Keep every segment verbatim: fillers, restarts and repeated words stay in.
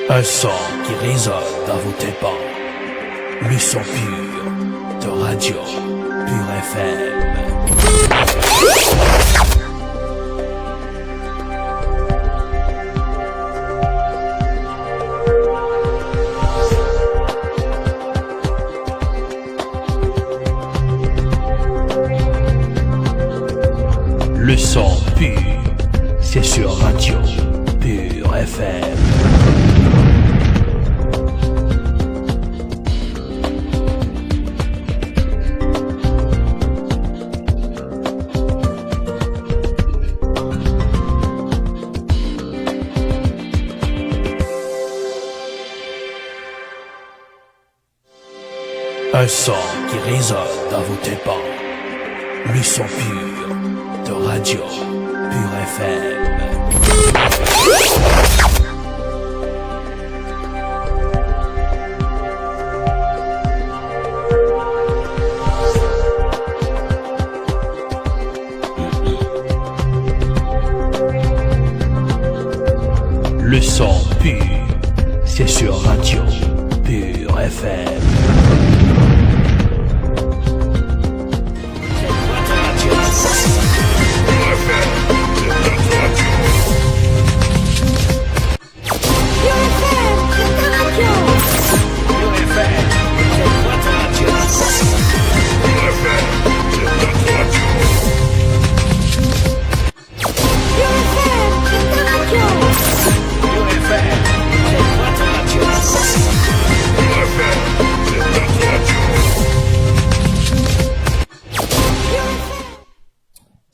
Un son qui résonne dans vos tympans. Le son pur de Radio Pure F M. Le son pur, c'est sur Radio Pure F M. Un son qui résonne dans vos tympans. Le son pur de Radio Pure F M. Le son pur, c'est sur Radio Pure F M.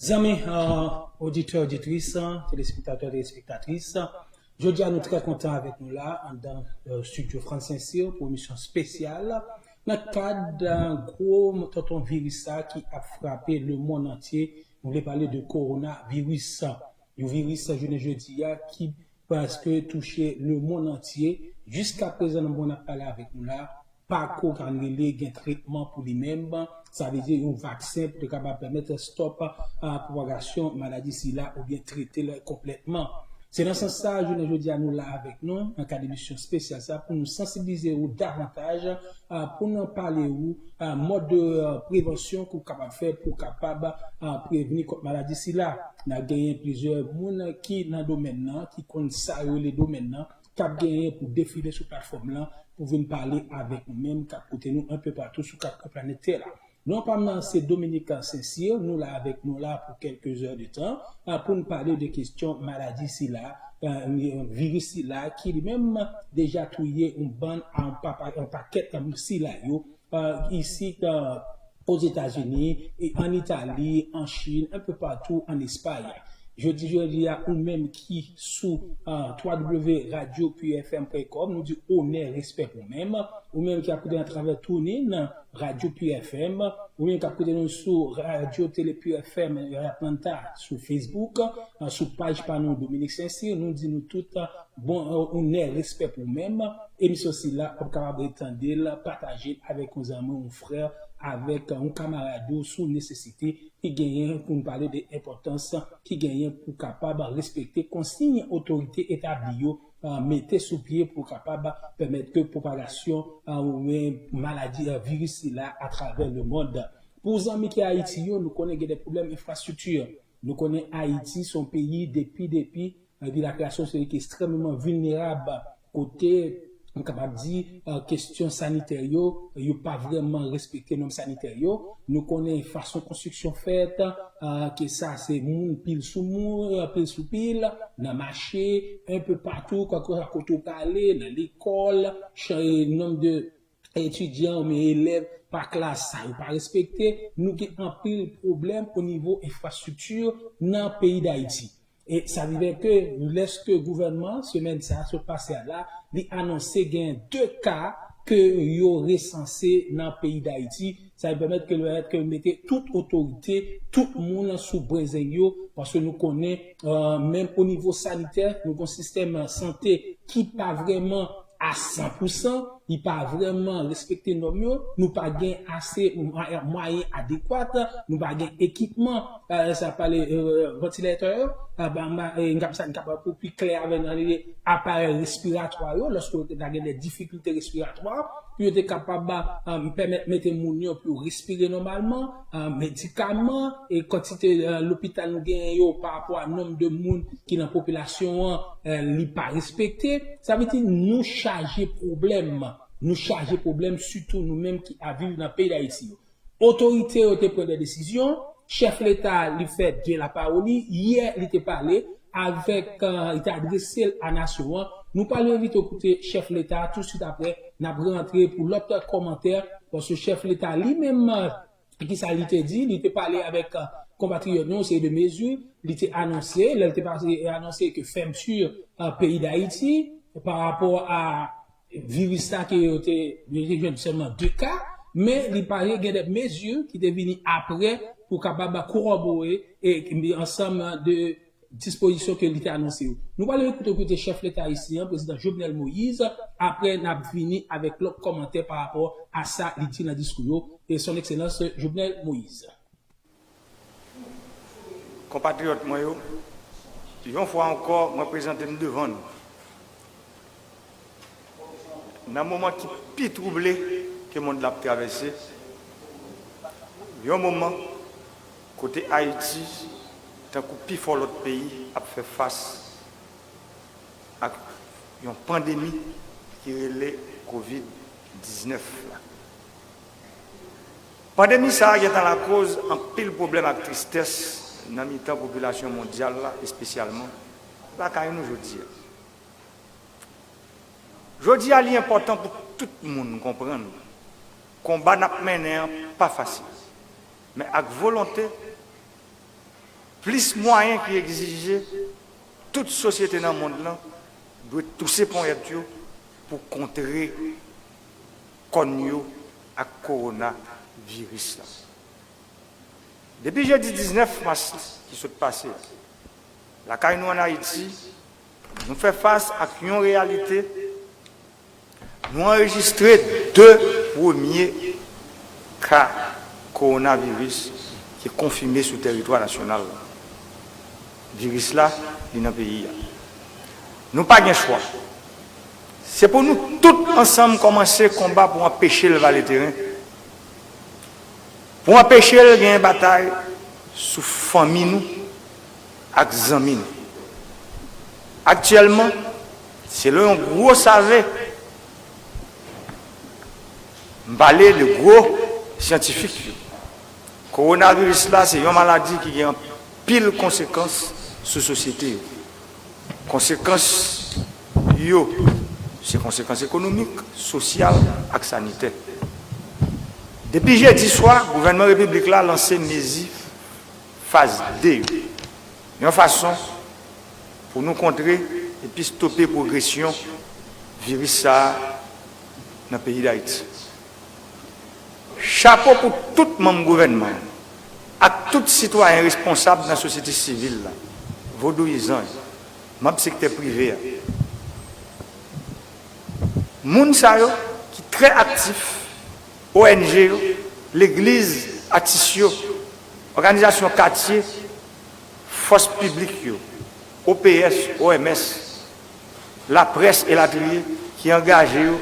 Zanmi, euh, oditè, oditris, telespektatè, telespektatris, jodi a nou trè kontan avèk nou la anndan, euh, studio France Saint-Cyr pou emisyon espesyal nan kad, euh, gwo tonton viris sa ki ap frape lemonn antye. Nou vle pale de kowonaviris. Yon viris jounen jodi a ki prèske touche lemonn antye. Jiska prezan, nan moman n ap pale avèk nou la, pako ka rele gen tretman pou li menm. Sa vle di yon vaksen pou te kapab pèmèt stòp, a, pwopagasyon maladi sila oubyen trete l konplètman. Se nan sans sa, jounen jodi a, nou la avèk nou, nan kad emisyon espesyal sa, pou nou sansibilize ou davantaj, a, pou nou pale ou, a, mòd de, a, prevansyon ke w kapab fè pou w kapab, a, prevni kont maladi sila. N a genyen plizyè moun ki nan domèn nan, ki konn sa yo rele domèn nan, k ap genyen pou defile sou platfòm lan, pou vin pale avèk nou menm, k ap koute nou enpe patou sou kat kwen planèt tè la. Non pa m nan se Dominique Saint-Cyr, nou la avèk nou la pou kèlke zè de tan, a, pou n pale de kesyon maladi sila, a, viris sila ki li menm deja touye yon bann, a, yon pa-, yon pakèt, a, sila yo, a, isit, a, Ozetazini, e an Itali, an Chin, enpe patou an Espay. Jodi, jodi a, ou menm ki sou, a, w w w radio pure f m point com, nou di onè, respè pou ou menm. Ou menm ki ap koute n atravè TuneIn, Radio Pure F M, ou menm k ap koute nou sou Radio Télé Pure F M Atlanta, sou Facebook, a, sou paj pa nou Dominique Saint-Cyr, nou di nou tout, a, bon, a, onè, respè pou ou menm. Emisyon sila, w ap kapab retande l, pataje l avèk yon zanmi, yon frè, avèk, a, yon kamarad ou sou nesesite ki genyen pou n pale de enpòtans ki genyen pou kapab respekte konsiy otorite etabli yo, a, mete sou pye pou kapab pèmèt ke pwopagasyon, a, oubyen maladi, a, viris sila atravè lemonn. Pou zanmi ki Ayiti yo, nou konnen gen de pwoblèm enfrastrikti. Nou konnen Ayiti se yon peyi depi, depi, epi la kreasyon se ki ekstrèmeman vilnerab, kote, nou kapab di, a, kesyon sanitè yo, yo pa vrèman respekte nòm sanitè yo. Nou konnen fason konstriksyon fèt, a, ke sa se moun pil sou moun, pil sou pil, nan mache, enpe patou, kèlkeswa kote w prale, nan lekòl, chan-, nonb de etidyan oubyen elèv pa klas, sa yo pa respekte. Nou gen anpil pwoblèm o nivo enfrastrikti nan peyi Dayiti. E sa rive ke, lèske gouvènman, semèn sa a sot pase a la, li anonse gen de ka ke yo resanse nan peyi Dayiti. Sa pèmèt ke, pèmèt ke mete tout otorite, tout moun sou brenzen yo, paske nou konnen, e, menm o nivo sanitè, nou gen yon sistèm sante ki pa vrèman a san pou san. li pa vrèman respekte nòm yo, nou pa gen ase mwa- mwayen adekwat, nou pa gen ekipman, pa- sa pale, euh, vantilatè yo, euh, ba- ba- euh, n kap sa n kapab pou pi klè avè nan lide aparèy respiratwa yo, lòske yo te ta gen de difikilte respiratwa, pou yo te kapab ba- euh, pèmèt mete moun yo pou yo respire nòmalman, euh, medikaman, e kantite euh, lopital nou genyen yo pa rapò a nonb de moun ki nan popilasyon an, euh, li pa respekte. Sa vle di nou chaje pwoblèm. Nou chaje pwoblèm, sitou nou menm ki ap viv nan peyi Dayiti yo. Otorite yo te pran de desizyon, chèf leta li fè de lapawoli, yè li te pale avèk, euh, li te adrese l a nasyon an. Nou pral envite w koute chèf leta, tousuit apre, n ap rantre pou lòt kòmantè, paske chèf leta li menm, euh, kisa li te di, li te pale avèk, euh, konpatriyòt nou, yon seri de mezi, li te anonse, lè li te pase anonse ke fèmti, euh, peyi Dayiti, pa rapò a viris la ke yo te, yo te jwenn sèlman de ka, men li pale gen de mezi ki te vini apre pou kapab kowòbore e ansanm de dispozisyon ke li te anonse yo. Nou pral ekoute kote chèf leta ayisyen an, prezidan Jovenel Moïse, apre n ap vini avèk lòt kòmantè pa rapò a sa li di nan diskou yo, e son ekselans Jovenel Moïse. Konpatriyòt mwen yo, yon fwa ankò, mwen prezante m devan nou. Nan moman ki pi twouble ke mond la ap travèse, yon moman kote Ayiti, tankou pifò lòt peyi, ap fè fas ak yon pandemi ki rele kovid diznèf la. Pandemi sa a gentan lakoz anpil pwoblèm ak tristès nan mitan popilasyon mondyal la, espesyalman lakay nou jodi a. Jodi a, li enpòtan pou tout moun konprann konba n ap mennen an pa fasil, men ak volonte, plis mwayen ki egzije, tout sosyete nan mond lan dwe touse ponyèt yo pou kontre kòn yo ak kowona viris la. Depi jedi diznèf mas ki sot pase a, lakay nou ann Ayiti, nou fè fas ak yon reyalite. Nou anrejistre de premye ka kowonaviris ki konfime sou tèritwa nasyonal la. Viris la, li nan peyi a. Nou pa gen chwa. Se pou nou tout ansanm kòmanse konba pou anpeche l vale teren, pou anpeche l genyen batay sou fanmi nou ak zanmi nou. Aktyèlman, selon yon gwo save, m pale de gwo syantifik yo, kowonaviris la se yon maladi ki gen anpil konsekans sou sosyete yo. Konsekans yo se konsekans ekonomik, sosyal ak sanitè. Depi jedi swa, gouvènman repiblik la lanse mezi faz de yo, yon fason pou nou kontre epi stope pwogresyon viris sa a nan peyi Dayiti. Chapo pou tout manm gouvènman an ak tout sitwayen responsab nan sosyete sivil la, vodouyizan yo, manm sektè prive a. Moun sa yo ki trè aktif, O N G yo, legliz, atis yo, òganizasyon katye, fòs piblik yo, O P S, O M S, laprès elatriye ki angaje yo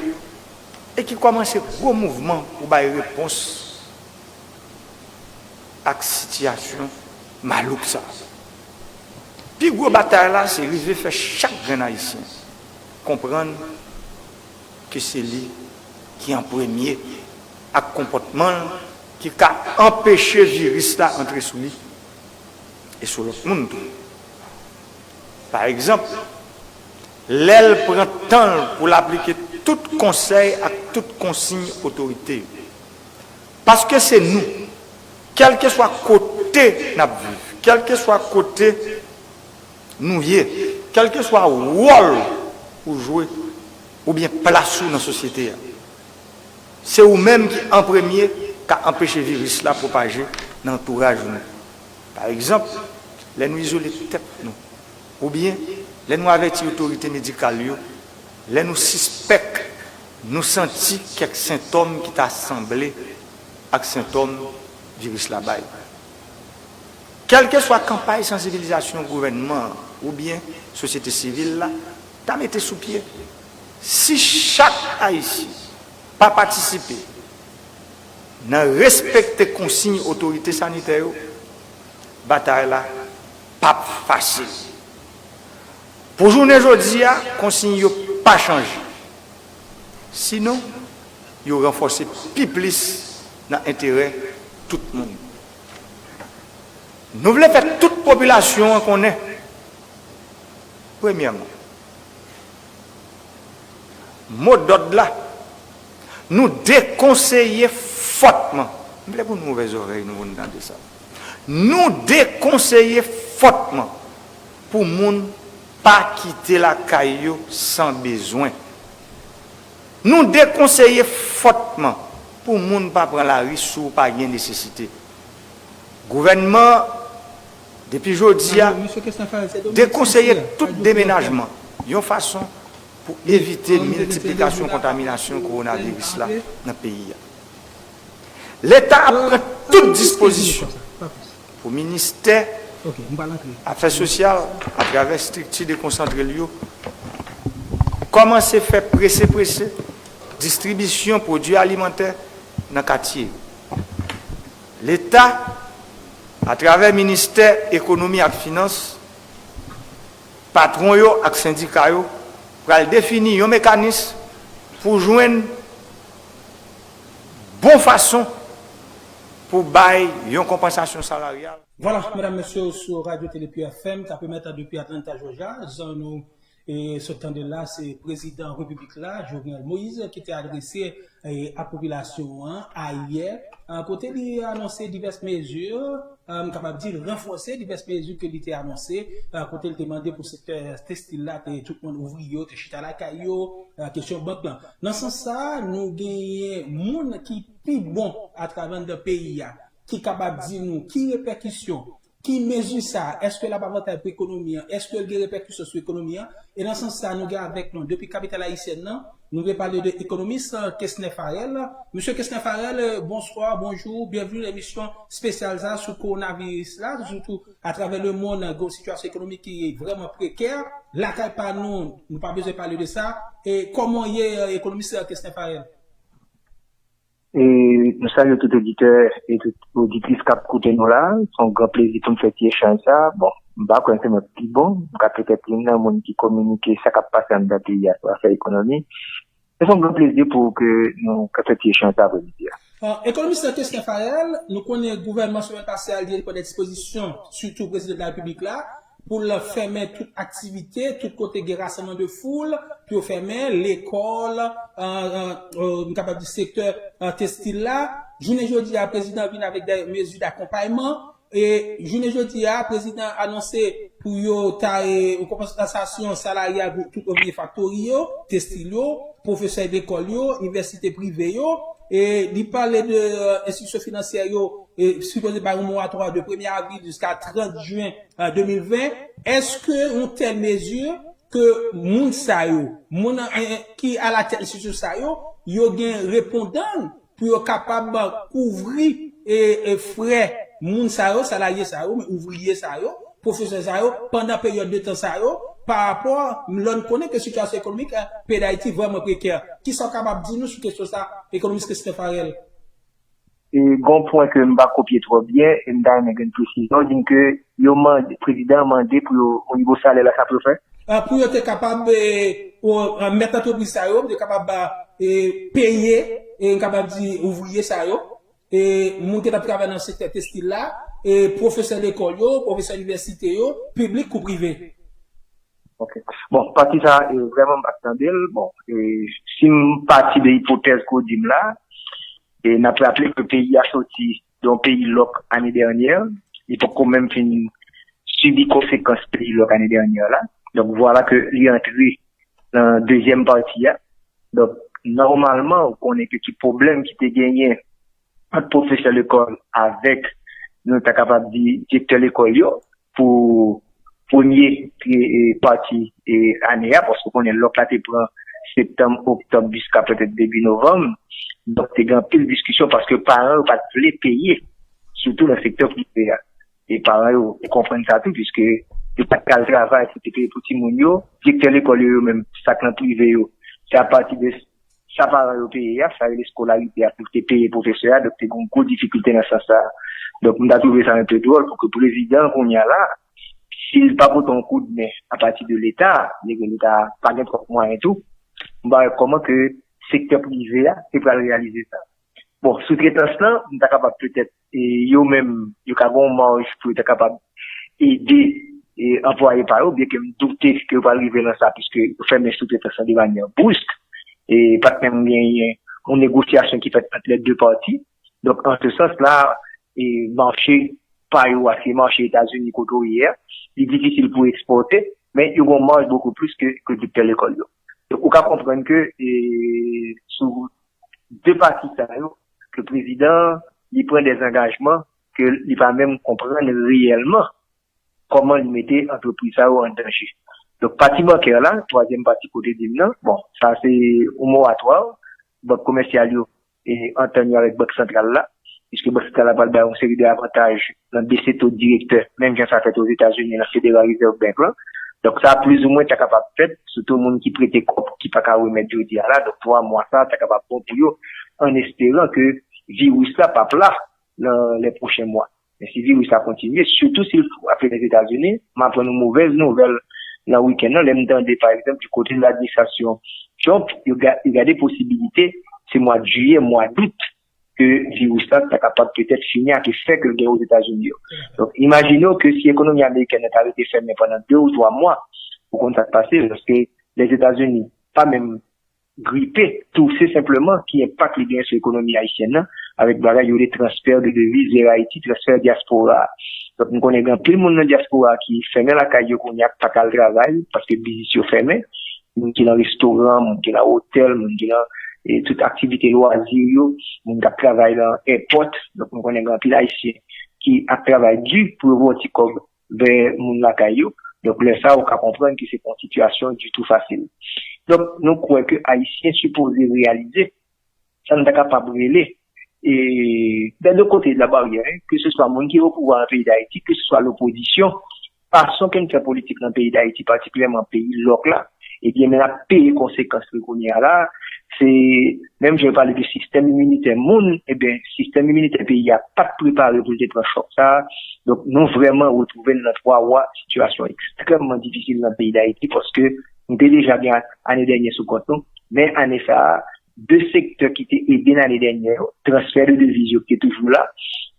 e ki kòmanse gwo mouvman pou bay repons ak sitiyasyon malouk sa a. Pi gwo batay la se rive fè chak grenn Ayisyen konprann ke se li ki an premye ak konpòtman l ki ka anpeche viris la antre sou li e sou lòt moun tou. Pa egzanp, lè l pran tan l pou l aplike tout konsèy ak tout konsiy otorite yo. Paske se nou, kèlkeswa kote n ap viv, kèlkeswa kote nou ye, kèlkeswa wòl ou jwe oubyen plas ou nan sosyete a, se ou menm ki an premye ka anpeche viris la pwopaje nan antouraj nou. Pa egzanp, lè nou izole tèt nou, oubyen lè nou avèti otorite medikal yo, lè nou sispèk Nou santi kèk sentòm ki ta sanble ak sentòm viris la bay. Kèlkeswa kanpay sansibilizasyon gouvènman an oubyen sosyete sivil la ta mete sou pye, si chak Ayisyen pa patisipe nan respekte konsiy otorite sanitè yo, batay la p ap fasil. Pou jounen jodi a, konsiy yo pa chanje. Sinon, yo ranfòse pi plis nan enterè tout moun. Nou vle fè tout popilasyon an konnen, premyèman, mo dòd la, nou dekonseye fòtman, m vle pou nou ouvè zòrèy nou pou n tande sa. Nou dekonseye fòtman pou moun pa kite lakay yo san bezwen. Nou dekonseye fòtman pou moun pa pran lari si w pa gen nesesite. Gouvènman an, depi jodi a, dekonseye tout demenajman yon fason pou evite miltiplikasyon kontaminasyon kowonaviris la nan peyi a. Leta ap pran tout dispozisyon pou ministè afè sosyal, atravè estrikti dekonsantre l yo, kòmanse fè prese prese distribisyon pwodui alimantè nan katye yo. Leta, atravè ministè ekonomi ak finans, patwon yo ak sendika yo pral defini yon mekanis pou jwenn bon fason pou bay yon konpansasyon salaryal. Vwala, medam, mesye, sou Radyo Tele Pure F M, k ap emèt depi Atlanta, Georgia, jan nou e sot tande la, se prezidan repiblik la, Jovenel Moïse, ki te adrese e, a popilasyon an ayè, e, kote li anonse divès mezi, e, m kapab di ranfòse divès mezi ke li te anonse, e, kote li te mande pou sektè tekstil la, te tout moun ouvriye yo, te chita lakay yo, e, kesyon bank lan. Nan sans sa, nou genyen moun ki pi bon atravè anndan peyi a, ki kapab di nou ki repèkisyon, ki mezi sa a, èske l ap avantay pou ekonomi an, èske l gen repèkisyon sou ekonomi an? E nan sans sa, nou gen avèk nou, depi kapital ayisyèn nan, nou vle pale de ekonomis, e, Kesner Farel. Mesye Kesner Farel, e, bonswa, bonjou, byenveni nan emisyon espesyal sa a sou kowonaviris la, sitou atravè lemonn, gen yon sitiyasyon ekonomik ki vrèman prekè. Lakay pa nou, nou pa bezwen pale de sa. E kòman w ye, e, ekonomis, e, Kesner Farel? E nou salye tout oditè e tout oditris k ap koute nou la. Se yon gran plezi pou m fè ti echanj sa a. Bon, m pa kwè se mwen k pi bon. M ka petèt youn nan moun ki kominike sa k ap pase anndan peyi a sou afè ekonomi. Men se yon gran plezi pou ke nou ka fè ti echanj sa apremidi a. Ah, ekonomis Kesner Farel, nou konnen gouvènman semèn pase a li te pran de dispozisyon, sitou prezidan de la repiblik la, pou l fèmen tout aktivite, tout kote gen rasanbleman de foul, pou yo fèmen, lekòl, euh, euh, euh, m kapab di sektè, euh, tekstil la. Jounen jodi a, prezidan vin avèk de mezi dakonpayman. E jounen jodi a, prezidan anonse pou yo ta, e, yon konpansasyon salaryal pou tout ouvriye faktori yo, tekstil yo, pwofesè lekòl yo, inivèsite prive yo. E li pale de, euh, enstitisyon finansyè yo, e sipoze bay yon moratwa de premye avril jiska trant jen, euh, de mil ven. Èske yon tèl mezi ke moun sa yo, moun, eh, ki alatèt enstitisyon sa yo, yo gen repondan pou yo kapab kouvri, e, e, frè moun sa yo, salarye sa yo, men ouvriye sa yo, pwofesè sa yo, pandan peryòd de tan sa yo, pa rapò, lè n konnen ke sitiyasyon ekonomik, eh, peyi Dayiti vrèman prekè. Kisa w kapab di nou sou kesyon sa, ekonomis Kesner Farel? E gen yon pwen ke m pa kopye twò byen, e m ta renmen gen presizyon, di m ke yo mande, prezidan an mande pou yo, o nivo salè la, sa pou yo fè? Ah, pou yo te kapab, e, o, ah, mèt antrepriz sa yo, pou yo te kapab, ah, e, peye, e, m kapab di, ouvriye sa yo, e, moun ki t ap travay nan sektè tekstil la, e, pwofesè lekòl yo, pwofesè inivèsite yo, piblik kou prive. Ok. Bon, pati sa, e, vrèman, m pa t tande l. Bon, e, si m pati de ipotèz ke w di m la, e n ap raple ke peyi a soti de yon peyi lòk ane dènyè, li poko menm fin sibi konsekans peyi lòk ane dènyè la. Donk, vwala ke li antre nan dezyèm pati a. Donk, nòmalman, ou konnen ke ki pwoblèm ki te genyen ant pwofesè lekòl avèk, nou ta kapab di, direktè lekòl yo pou premye, e, e, pati, e, ane a, paske ou konnen lòk la te pran septanm, oktòb, jiska petèt debi novanm. Donk, te gen anpil diskisyon paske paran yo pa t vle peye, sitou nan sektè prive a. E paran yo te konprann sa tou, piske yo pa t ka al travay pou te peye pou timoun yo. Direktè lekòl yo, yo menm, sa k nan prive yo, se apati de sa paran yo peye a, sa rele skolarite a, pou te peye pwofesè a, donk te gen gwo difikilte nan sans sa. Donk, m ta twouve sa enpe dwòl pou ke prezidan kounye a la, si l pa pote yon koudmen apati de Leta, lè ke Leta pa gen twòp mwayen tou, m pa wè kòman ke sektè prive a te pral reyalize sa. Bon, soutretans lan, m ta kapab petèt, e yo menm, yo ka gen yon maj pou yo ta kapab ede e anplwaye pa yo, byenke m doute ke yo pral rive nan sa, piske yo fèmen soutretans lan de manyè brisk, e pa t menm genyen yon negosyasyon ki fèt ant lè de pati. Donk, an se sans la, e mache pa yo a, se mache Etazini kote w ye a, li difisil pou ekspòte, men yo gen yon maj bokou plis ke, ke direktè lekòl yo. Donk, ou ka konprann ke e, sou de pati sa yo, ke prezidan li pran de angajman ke li pa menm konprann reyèlman kòman li mete antrepriz sa yo an danje. Donk, pati bankè la, twazyèm pati kote di m nan, bon, sa se yon moratwa, bank komèsyal yo e antann yo avèk bank santral la, piske bank santral la pral bay yon seri de avantaj nan bese to direktè, menm jan sa fèt Ozetazini nan Federal Reserve Bank lan. Donk, sa plizoumwen ta kapab fèt, sitou moun ki prete kòb ki pa ka remèt jodi a la. Donk, twa mwa sa ta kapab bon pou yo, an esperan ke viris la p ap la nan lè pwochen mwa. Men si viris la kontinye, sitou si l frape Lèzetazini, m aprann yon movèz nouvèl nan wikenn nan, lè m tande, pa egzanp, di kote ladministrasyon Trump, yo ga- yo gade posibilite, se mwa jiyè, mwa dout, ke viris la ta kapab petèt fini ak efè ke l gen Ozetazini yo. Donk, imajine w ke si ekonomi amerikèn nan ta rete fèmen pandan de ou twa mwa, ou konn sa k pase, lòske Lèzetazini pa menm gripe, touse senpleman, ki enpak li genyen sou ekonomi ayisyèn nan, avèk bagay yo rele transfè de deviz vè Ayiti, transfè dyaspora. Donk, m konnen gen anpil moun nan dyaspora ki fèmen lakay yo kounye a, pa ka al travay, paske biznis yo fèmen, moun ki nan restoran, moun ki nan otèl, moun ki nan e, tout aktivite lwazi yo, moun k ap travay nan èpòt. Donk, nou konnen gen anpil Ayisyen ki ap travay di pou yo voye yon ti kòb vè moun lakay yo. Donk, lè sa, ou ka konprann ke se pa yon sitiyasyon ditou fasil. Donk, nou kwè ke Ayisyen sipoze reyalize sa n ta kapab rele e, des deux côtés de la barrière, hein, ke se swa moun ki o pouvwa nan peyi Dayiti, ke se swa lopozisyon, fason ke n fè politik nan peyi Dayiti, patikilyèman peyi lòk la, ebyen, men n ap peye konsekans li kounye a la. Se, menm jan yo pale de sistèm iminitè moun, ebyen, sistèm iminitè peyi a pa t prepare pou l te pran chòk sa a. Donk, nou vrèman retwouve n nan twa wa, sitiyasyon ekstrèmman difisil nan peyi Dayiti, paske nou te deja gen ane dènyè sou kont nou, men ane sa a, de sektè ki te ede n ane dènyè yo, transfè de deviz yo ki te toujou la,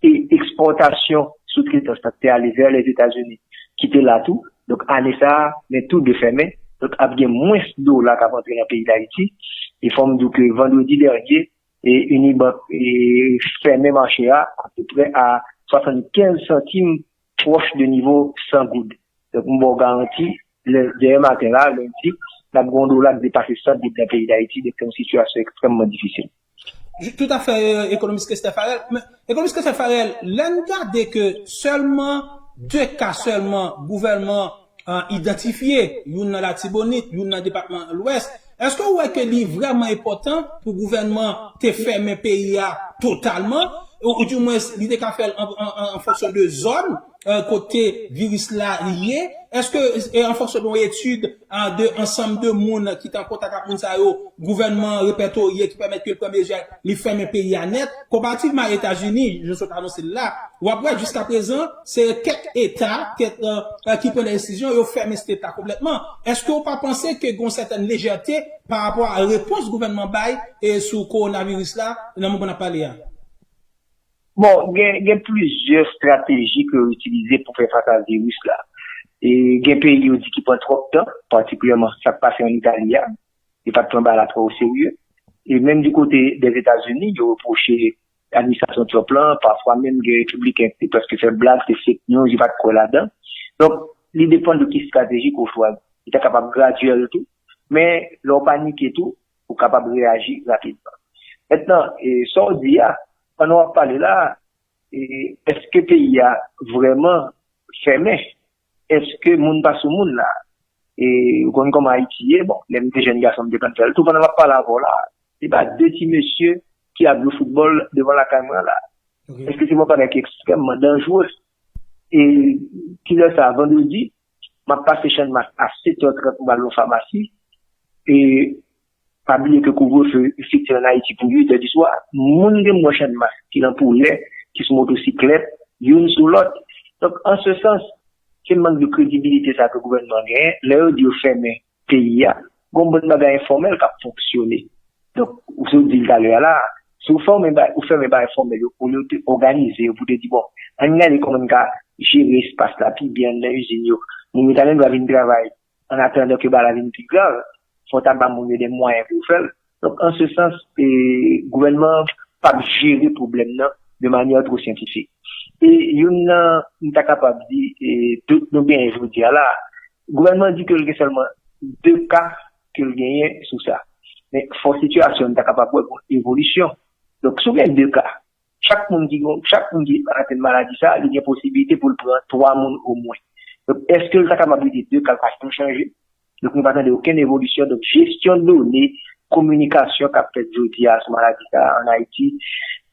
e ekspòtasyon soutretans lan ki te ale vè Lèzetazini ki te la tou. Donk, ane sa a, men tou de fèmen. Donk, ap gen mwens dola k ap antre nan peyi Dayiti. E fò m di w ke vandredi dènye, e Unibank e fèmen mache a apeprè a swasannkenz santim, pwòch de nivo san goud. Donk, m ba w garanti, lè, dèyè maten la, lendi, n ap gen yon dola k depase san goud nan peyi Dayiti, donk se yon sitiyasyon ekstrèmman difisil. Toutafè, ekonomis Kester Farel. Men, ekonomis Kester Farel, lè n gade ke sèlman de ka sèlman gouvènman an idantifye, youn nan Latibonit, youn nan depatman Lwès, èske w wè ke li vrèman enpòtan pou gouvènman te fèmen peyi a totalman, ou, ou dimwens li te ka fè l an, an, an, an fonksyon de zòn, e, kote viris la ye? Èske, e, an fonksyon de yon etid, e, de ansanm de moun ki te an kontak ak moun sa yo, gouvènman an repètorye ki pèmèt ke l pran mezi a, li fèmen peyi a nèt? Konparativman a Etazini, jan sot anonse l la, w ap wè jiskaprezan, se kèk eta, kèk, e, e, ki pran de desizyon, yo fèmen state la konplètman. Èske w pa panse ke gen yon sètèn lejète pa rapò a repons gouvènman bay e sou kowonaviris la nan moman n ap pale a? Bon, gen, gen plizyè estrateji ke yo itilize pou fè fas a viris la. E gen peyi yo di ki pran twòp tan, patikilyèman sa k pase an Itali a, yo pa t pran bagay la twò oserye. E menm di kote dèzetazini, yo repwoche administrasyon Trump lan, pafwa menm gen repibliken ki te prèske fè blag, se fake news, yo pa t kwè ladan. Donk, li depann de ki estrateji ke w chwazi. Li ta kapab gradyèl tou, men lè w panike tou, ou kapab reyaji rapidman. Mentnan, e, sa w di a, pandan w ap pale la, e, èske peyi a vrèman fèmen? Èske moun pa sou moun la? E ou konn kòman Ayiti ye, bon, lè m te jèn gason, m te konn fè l tou. Pandan m ap pale avè w la, se pa de ti mesye ki ap jwe foutbòl devan lakay mwen la. Èske se yon bagay ki ekstrèmman danjere? E kilè sa, vandredi, m ap pase Channmas a sèt è trant, m pral nan famasi. E pa bliye ke kouvrefe efektif an Ayiti pou uit è di swa. Moun gen mwen Channmas ki nan poulè, ki sou motosiklèt, youn sou lòt. Donk, an se sans, se mank de kredibilite sa ke gouvènman genyen. Lè yo di yo fèmen peyi a, gon bann bagay enfòmèl k ap fonksyone. Donk, ou sot di l talè a la, si w fèmen ba, ou fèmen bagay fòmèl yo, olye w te òganize yo pou te di, bon, ann gade kòman n ka jere espas la pi byen anndan izin yo. Moun yo ta gen dwa vin travay an atandan ke bagay la vin pi grav, fò w ta ba moun yo de mwayen pou yo fè l. Donk, an se sans, e, gouvènman p ap jere pwoblèm nan de manyè twò syantifik. E youn nan, m ta kapab di, e, tout nou genyen jodi a la, gouvènman di ke l gen sèlman de ka ke l genyen sou sa. Men fò sitiyasyon, n ta kapab wè gon evolisyon. Donk, si w gen de ka, chak moun ki gon, chak moun ki atenn maladi sa, li gen posibilite pou l pran twa moun omwen. Donk, èske l ta kapab rete de ka, l pa janm chanje? Donk, nou pa tande okenn evolisyon. Donk, jesyon done, kominikasyon k ap fèt jodi a sou maladi sa a ann Ayiti,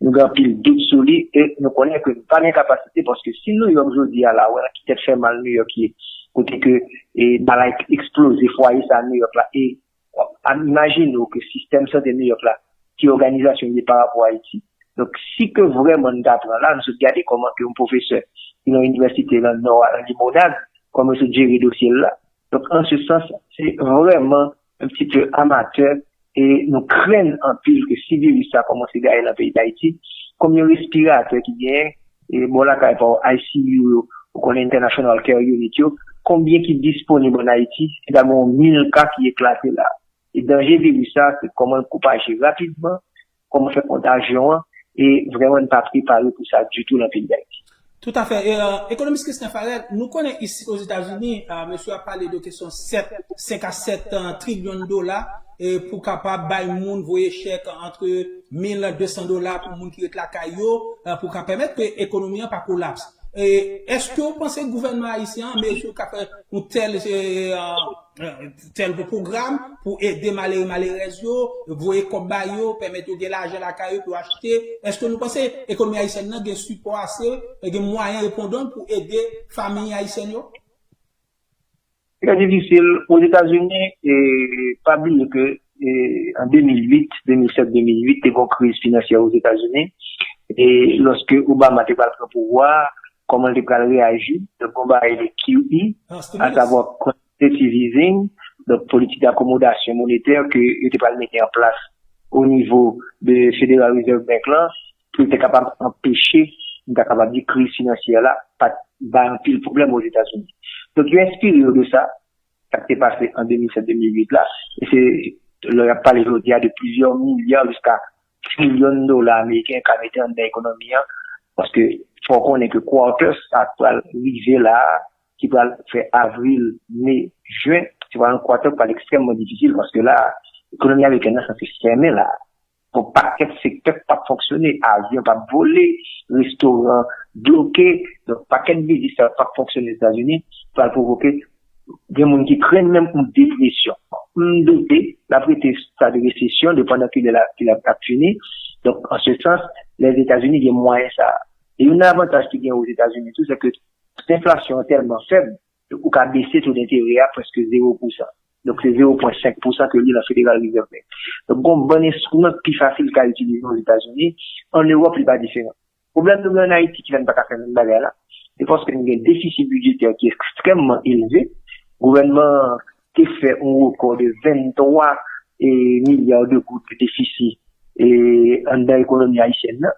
nou gen anpil dout sou li e nou konnen ke nou pa gen kapasite, paske si Nouyòk jodi a la, wè nan ki tèt fè mal Nouyòk ye, kote ke, e, bagay eksploze, fwaye sa a Nouyòk la, e w ap imajine w ke sistèm sante Nouyòk la, ki òganizasyon li ye pa rapò a Ayiti. Donk, si ke vrèman n ta pran la, nou sot gade kòman ke yon pwofesè ki nan yon inivèsite nan Nò a, nan Limonad, kòman yo sot jere dosye l la. Donk, an se sans, se vrèman un petit peu amatè e nou krenn anpil ke si viris sa kòmanse gaye nan peyi Dayiti, konbyen respiratè ki genyen, e bò lakay pa w, I C U yo, ou konnen International Care Unit yo, konbyen ki disponib ann Ayiti, si ta gen yon mil ka ki eklate la. E danje viris sa, se kòman l pwopaje rapidman, kòman fè kontajyon an, e vrèman n pa prepare pou sa ditou nan peyi Dayiti. Toutafè. E, e, ekonomis Christian Farel, nou konnen isit Ozetazini, e, mesye ap pale de kesyon sèt, senk a sèt, e, trilyon dola, e, pou kapab bay moun, voye chèk antre mil de san dola pou moun ki ret lakay yo, e, pou ka pèmèt ke ekonomi an pa kolaps. E, èske w panse gouvènman ayisyen an, mesye k ap fè yon tèl, e, e, tèl pwogram pou ede malere malerèz yo, voye kòb ba yo, pèmèt yo gen lajan lakay yo pou yo achte? Èske nou panse ekonomi ayisyèn nan gen sipò ase, gen mwayen repondan pou ede fanmi ayisyèn yo? Trè difisil. Ozetazini, e, pa bliye ke, e, an de mil uit, de mil sèt, de mil uit, te gen yon kriz finansyè Ozetazini. E lòske Obama te pral pran pouvwa a, kòman l te pral reyaji? Donk, gon bagay rele Q E, asavwa quantitative easing, donk politik d'akomodasyon monetè ke yo te pral mete an plas o nivo de Federal Reserve Bank lan, pou yo te kapab anpeche, nou ta kapab di, kriz finansyè la pa t bay anpil pwoblèm Ozetazini. Donk, yo enspire yo de sa, sa k te pase an de mil sèt, de mil uit la, e se lè y ap pale jodi a de plizyè milya jiska trilyon dola ameriken ka mete anndan ekonomi an, paske fò w konnen ke quarter sa k pral rive la a, ki pral fè avril, me, jen, se pral yon quarter k pral ekstrèmman difisil, paske la, ekonomi amerikèn nan sanse fèmen la. Gon pakèt sektè k p ap fonksyone, avyon p ap vole, restoran bloke, donk pakèt biznis sa p ap fonksyone Ozetazini, pral pwovoke gen moun ki krenn menm yon depresyon. M doute l ap rete stad resesyon, depandan kilè la, kilè l ap fini. Donk, an se sans, Lèzetazini gen mwayen sa a. E youn nan avantaj ki gen Ozetazini tou, se ke enflasyon an tèlman fèb, ou ka bese to denterè a prèske zewo pousan. Donk, se zewo pwen senk pousan ke li nan Federal Reserve Bank. Donk, gon bann enstriman ki pi fasil ka itilize Ozetazini. An Ewòp, li pa diferan. Pwoblèm nou gen ann Ayiti ki fè n pa ka fè menm bagay la, se paske nou gen defisi bidjetè ki ekstrèmman elve. Gouvènman an te fè yon rekò de venntwa, e, milya de goud de defisi, e, anndan ekonomi ayisyèn nan.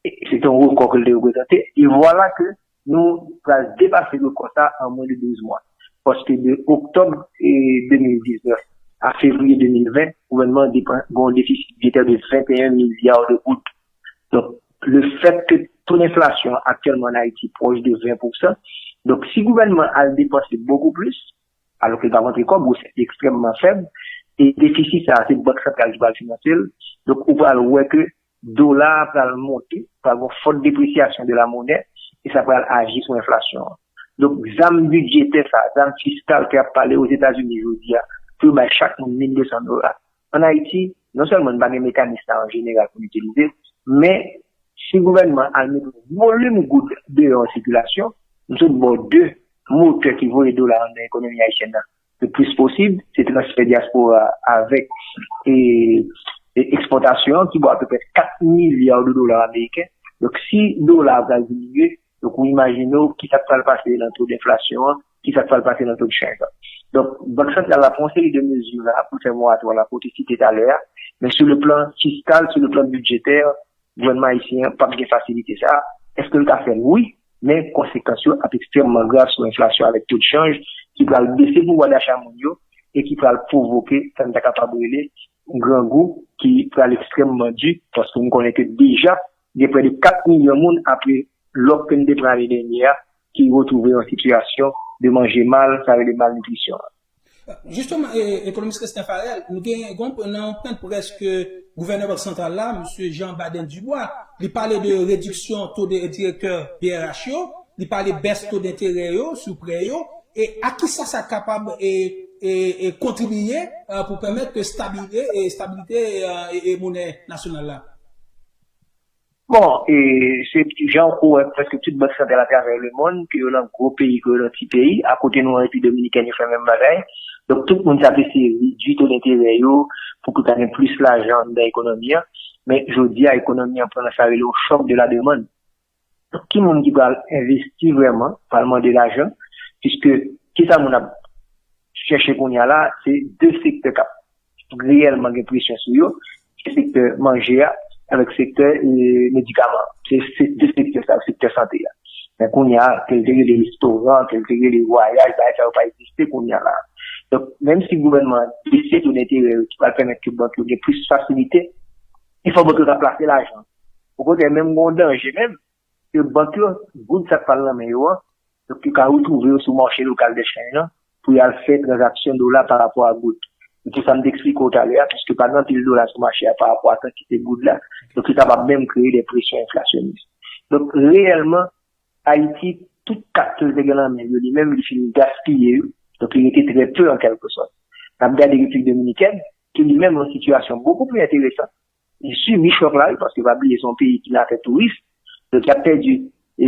E se te yon rekò ke l te reprezante. E vwala ke nou pral depase rekò sa an mwen de douz mwa. Paske de oktòb, e, de mil diznèf a fevriye de mil ven, gouvènman an depan-, gen yon defisi bidjetè de venteyen milya de goud. Donk, le fèt ke to denflasyon aktyèlman ann Ayiti pwòch de ven pousan, donk si gouvènman al depanse bokou plis, alòske l p ap rantre kòb, resèt li ekstrèmman fèb, e defisi sa a, se Bank Santral ki pral finanse l, donk ou pral wè ke dola a pral monte, pral gen yon fòt depresyasyon de la monnaie, e sa pral aji sou enflasyon an. Donk, zam bidjetè sa, zam fiskal ke y ap pale Ozetazini jodi a, pou yo bay chak moun mil de san dola. Ann Ayiti, non sèlman n pa gen mekanis sa an jeneral pou n itilize, men si gouvènman al mete yon volim goud deyò an sikilasyon, m sot ba w de motè ki voye dola anndan ekonomi ayisyèn nan le plis posib, se transfè dyaspora avèk e, e ekspòtasyon an ki ba w apeprè kat milya de dola ameriken. Donk, si dola a pral diminye, donk, ou imajine w ki sa k pral pase nan to denflasyon an, ki sa k pral pase nan to de chanj la. Donk, Bank Santral la pran yon seri de mezi la pou l fè moratwa la, pou te site talè a, men sou le plan fiskal, sou le plan bidjetè, gouvènman ayisyen an p ap gen fasilite sa a. Èske l ka fè l? Wi, men konsekans yo ap ekstrèmman grav sou enflasyon avèk to de chanj ki pral bese pouvwa dacha moun yo e ki pral pwovoke sa n ta kapab rele grangou ki pral ekstrèmman di, paske m konnen ke deja gen prè de kat milyon moun apre lòk ke n te pran ane dènye a ki retwouve yon sitiyasyon de manje mal, sa rele malnitrisyon an. Jisteman, ekonomis Christian Farel, nou gen yon nan yon pwent près ke gouvènè Bank Santral la, M. Jean Baden Dubois, li pale de rediksyon to direktè B R H yo, li pale bès to denterè yo sou prè yo, e a kisa sa kapab e, e, e kontribiye pou pèmèt ke stabilite, e stabilite e, e monè nasyonal la? Bon, e se jan w wè prèske tout bank santral atravè lemonn, ke yo nan gwo peyi, ke yo nan ti peyi, akote nou an Repiblik Dominikèn, yo fè menm bagay. Donk, tout moun t ap eseye redui to denterè yo pou ke ta gen plis lajan anndan ekonomi an. Men, jodi a, ekonomi an pran nan sa rele yon chòk de la demann. Donk, ki moun ki pral envesti vrèman, pral mande lajan, piske kisa moun ap chèche kounye a la, se de sektè k ap reyèlman gen presyon sou yo, se sektè manje a avèk sektè e, medikaman. Se, se de sektè sa yo, sektè sante a. Men kounye a, ke l te rele restoran, ke l te rele vwayaj, bagay sa yo pa egziste kounye a la. Donk, menm si gouvènman an bese to denterè yo ki pral pèmèt ke bank yo gen plis fasilite, il fò bank yo ka plase lajan. Okontrè, menm gen yon danje menm, ke bank yo, goud sa k pral nan men yo an, donk yo ka retwouve yo sou mache lokal dè chanj lan pou y al fè tranzaksyon dola pa rapò a goud. Se pou sa m te eksplike w talè a, piske pa gen anpil dola sou mache a pa rapò a kantite goud la, donk yo kapab menm kreye de presyon enflasyonis. Donk, reyèlman, Ayiti, tout kat ke l te gen nan men l yo, li menm, li fin gaspiye yo, donk li rete trè pe an kèlke sòt. N ap gade Repiblik Dominikèn, ki li menm nan sitiyasyon bokou pli enteresan, li sibi chòk la, wi, paske pa bliye se yon peyi ki nan afè touris. Donk, y ap pèdi, e,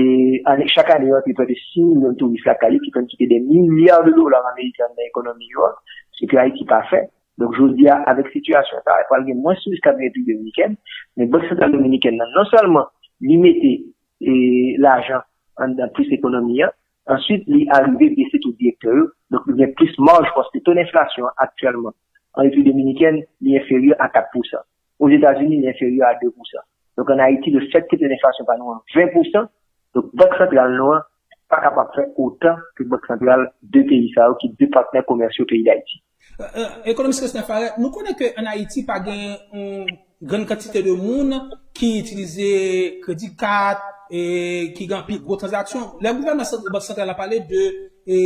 ane, chak ane, yo antre prè de sis milyon touris lakay yo, ki konn kite de milya de dola ameriken nan ekonomi yo a, se ke Ayiti pa fè. Donk, jodi a, avèk sitiyasyon sa a, pral gen mwens touris k ap vin Repiblik Dominikèn, men Bank Santral Dominikèn nan, non sèlman li mete e, lajan anndan plis ekonomi an, answit, li arive bese to direktè yo, donk li gen plis maj paske to enflasyon an aktyèlman an Repiblik Dominikèn, li enferyè a kat pousan. Ozetazini, li enferyè a de pousan. Donk, ann Ayiti, lefètke to enflasyon pa nou an ven pousan, donk, Bank Santral nou an pa kapab fè otan ke Bank Santral de peyi sa yo, ki de patnè komèsyal peyi Dayiti. Ekonomis Christian Farel, nou konnen ke ann Ayiti pa gen yon grann kantite de moun ki itilize kredi kat e ki gen anpil gwo tranzaksyon. Lè gouvènman Bank Santral la pale de e,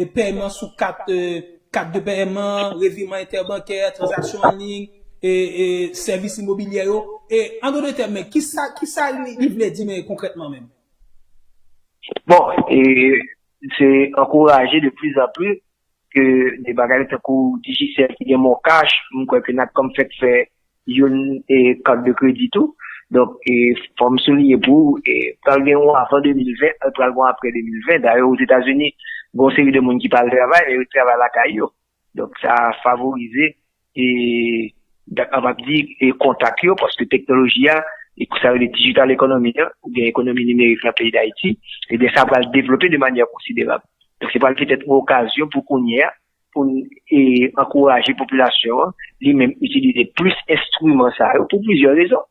e pèman sou kat, e, kat de pèman, reviman entèbankè, tranzaksyon an liy, e, e sèvis imobilyè yo. E an dòt tèm, men kisa, kisa li, li vle di men konkrètman menm? Bon, e se ankouraje de pli an pli ke de bagay tankou Digicel ki gen Mon Cash, m kwè ke Natcom fèk fè youn e kat de kredi tou. Donk, e fò m souliye pou ou, e pral gen yon avan de mil ven, e pral gen yon apre de mil ven. Dayè, Ozetazini, gen yon seri de moun ki pa al travay, men yo travay lakay yo. Donk, sa favorize e, m ap di, e kontak yo, paske teknoloji a, e sa yo rele digital economy an, oubyen ekonomi nimerik nan peyi Dayiti, ebyen, sa pral devlope de manyè konsiderab. Donk, se pral petèt yon okazyon pou kounye a, pou n e, ankouraje popilasyon an, li menm, itilize plis enstriman sa yo pou plizyè rezon.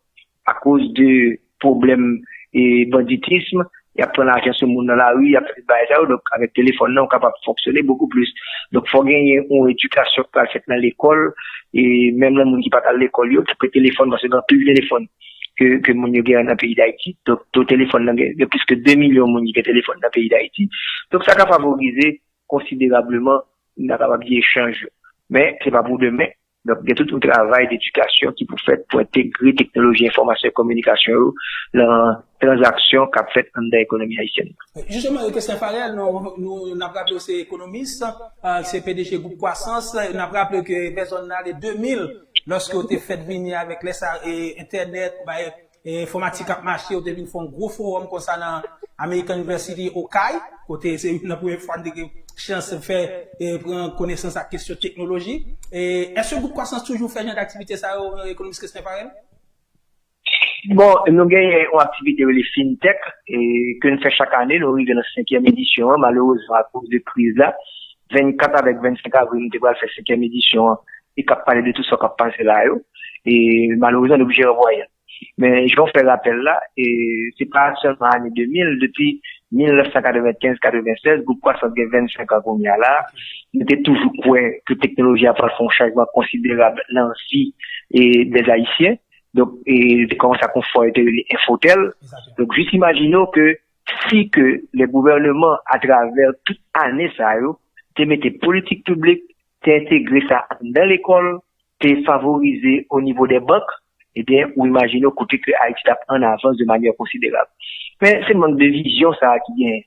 Akoz de pwoblèm e, banditism, y ap pran lajan sou moun nan lari, y ap fè tout bagay sa yo. Donk, avèk telefòn nan, ou kapab fonksyone bokou plis. Donk, fò genyen yon edikasyon ki pral fèt nan lekòl, e menm nan moun ki pa t al lekòl yo, pou ke telefòn, paske gen anpil telefòn ke, ke moun yo genyen nan peyi Dayiti. Donk, to telefòn nan gen, gen plis ke de milyon moun ki gen telefòn nan peyi Dayiti. Donk, sa ka favorize konsiderableman, n ta kapab di, echanj yo. Men, se pa pou demen. Donk, gen tout yon travay dedikasyon ki pou fèt pou entegre teknoloji enfòmasyon e kominikasyon yo nan tranzaksyon k ap fèt anndan ekonomi ayisyèn nan. Jisteman, Christian Farel, nou, nou, n ap raple w se ekonomis, se P D G Gwoup Kwasans. N ap raple ke vè zòn nan ale de mil, lòske w te fèt vini avèk lè sa, e, entènèt, bay, e, enfòmatik ap mache, w te vin fè yon gwo fowòm konsa nan American University Okay, kote se youn nan premye fwa n te gen chans fè, e, pran konesans ak kesyon teknoloji. E, èske Gwoup Kwasans toujou fè jan d aktivite sa yo, ekonomis Christian Farel? Bon, nou genyen yon aktivite rele FinTech, e, ke n fè chak ane, nou rive nan senkyèm edisyon an. Malerezman, akoz de kriz la, vennkat avèk vennsenk avril, nou te pral fè senkyèm edisyon an, e k ap pale de tout sa k ap pase la yo. E malerezman, nou oblije ranvwaye l. Men, jan w fè rapèl la, e se pa sèlman ane de mil, depi mil nèf san katrevenkenz katrevennsèz, Gwoup Kwasans gen vennsenk an kounye a la, nou te toujou kwè ke teknoloji a pral fè yon chanjman konsiderab nan vi, e, dè Ayisyen. Donk, e, te kòmanse ak yon fò yo te rele Infotel. Donk, jis imajine w ke si ke le gouvènman, atravè tout ane sa yo, te mete politik piblik, te entegre sa anndan lekòl, te favorize o nivo dè bank, ebyen, ou imajine w kote ke Ayiti t ap an avans de manyè konsiderab. Men se mank de vizyon sa a ki genyen,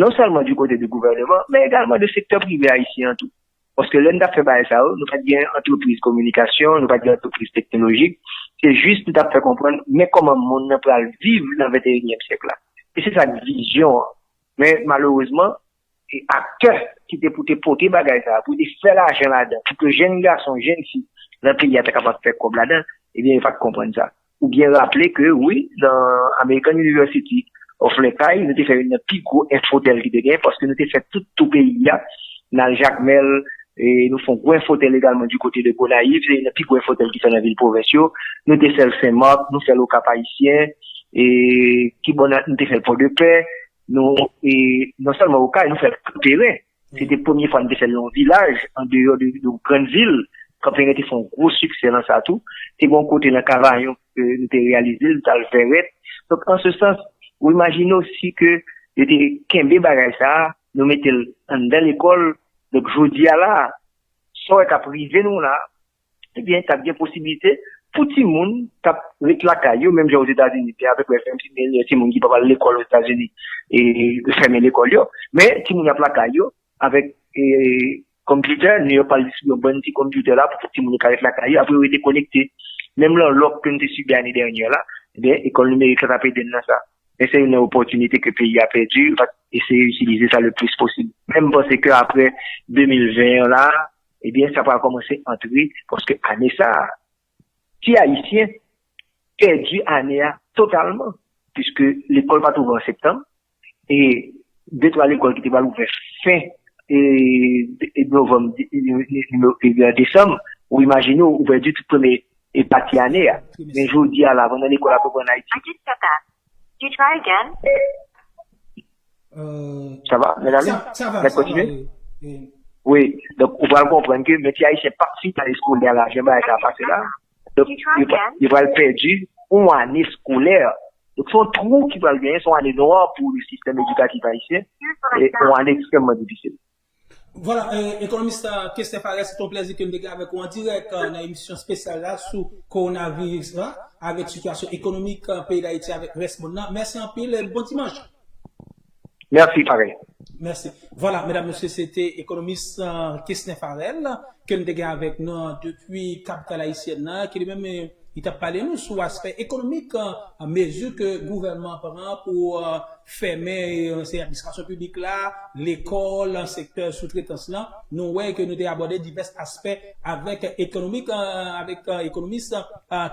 non sèlman di kote de gouvènman, men egalman de sektè prive ayisyen an tou. Paske lè n t ap fè bagay sa yo, nou pa t gen antrepriz kominikasyon, nou pa t gen antrepriz teknolojik. Se jis nou t ap fè konprann, men kòman monn nan pral viv nan venteyinyèm syèk la. E se sa k vizyon an. Men malerezman, e aktè ki te pou te pote bagay sa a, pou te fè lajan ladan, pou ke jèn gason, jèn fi nan peyi a ta kapab fè kòb ladan, ebyen, yo pa t konprann sa. Ou byen raple ke, wi, nan American University of Lekay, nou te fè youn nan pi gwo enfotèl ki te gen, paske nou te fè tout tou peyi a, n al Jakmèl, e nou fè yon gwo enfotèl egalman di kote de Gonayiv, se youn nan pi gwo enfotèl ki fè nan vil pwovens yo, nou te fè l Senmak, nou fè l Okap Ayisyen, e ki bò n a, nou te fè l Pòdepè, nou, e non sèlman Okay, nou fè l Kanperen. Se te premye fwa n te fè l nan yon vilaj, andeyò de, de yon grann vil. Kanperen te fè yon gwo siksè nan sa tou. Te gen yon kote nan Kavayon, e, nou te reyalize l, nou t al Vèrèt. Donk, an se sans, ou imajine osi ke yo te kenbe bagay sa a, nou mete l anndan lekòl. Donk, jodi a la, sa w wè k ap rive nou la, ebyen, t ap gen posiblite pou timoun k ap ret lakay yo, menm jan Ozetazini, byen avèk F M C, gen timoun ki pa pral lekòl Ozetazini, e fèmen lekòl yo, men timoun y ap lakay yo, avèk, e, computer, nou yo pral distribiye yon bann ti computer la pou timoun yo ka ret lakay yo, apre yo rete konekte. Menm lan lòk ke nou te sibi ane dènyè la, ebyen, ekòl nimerik la t ap ede n nan sa. Men se youn nan opòtinite ke peyi a pèdi, yo pa t eseye itilize sa le plis posib. Men m panse ke apre de mil ven an la, ebyen, sa pral kòmanse antre, paske ane sa a, ti Ayisyen pèdi ane a totalman, piske lekòl pa t ouvè an septanm, e de twa lekòl ki te pral ouvè fen, e, e novanm, e, e, e, e desanm, ou imajine w, ou pèdi tout premye, e pati ane a. Men jodi a la, pandan lekòl ap reprann Ayiti. You try again. Sa va, medam? Sa va, sa va, wi. Wi, donk ou pral konprann ke men ti Ayisyen p ap fini ane eskolè la, jan bagay sa pase la. Donk, yo pral pèdi yon ane eskolè. Donk, se yon twou ki pral genyen, se yon ane nwa pou le sistèm edikatif ayisyen, e yon ane ekstrèmman difisil. Vwala, e, ekonomis, e, Kester Farel, se te yon plèzi ke m te gen avèk ou an dirèk, e, nan emisyon espesyal la sou kowonaviris la, avèk sitiyasyon ekonomik, e, peyi Dayiti avèk rès monn nan. Mèsi anpil e bon dimanch. Mèsi, parèy. Mèsi. Vwala, medam, mesye, se te ekonomis, e, Kester Farel ke n te gen avèk nou depi kapital ayisyèn nan, ki li menm, e, li t ap pale nou sou aspè ekonomik, e, mezi ke gouvènman an pran pou, e, fèmen, e, se administrasyon piblik la, lekòl, sektè soutretans lan. Nou wè ke nou te abòde divès aspè avèk ekonomik, e, avèk, e, ekonomis, e,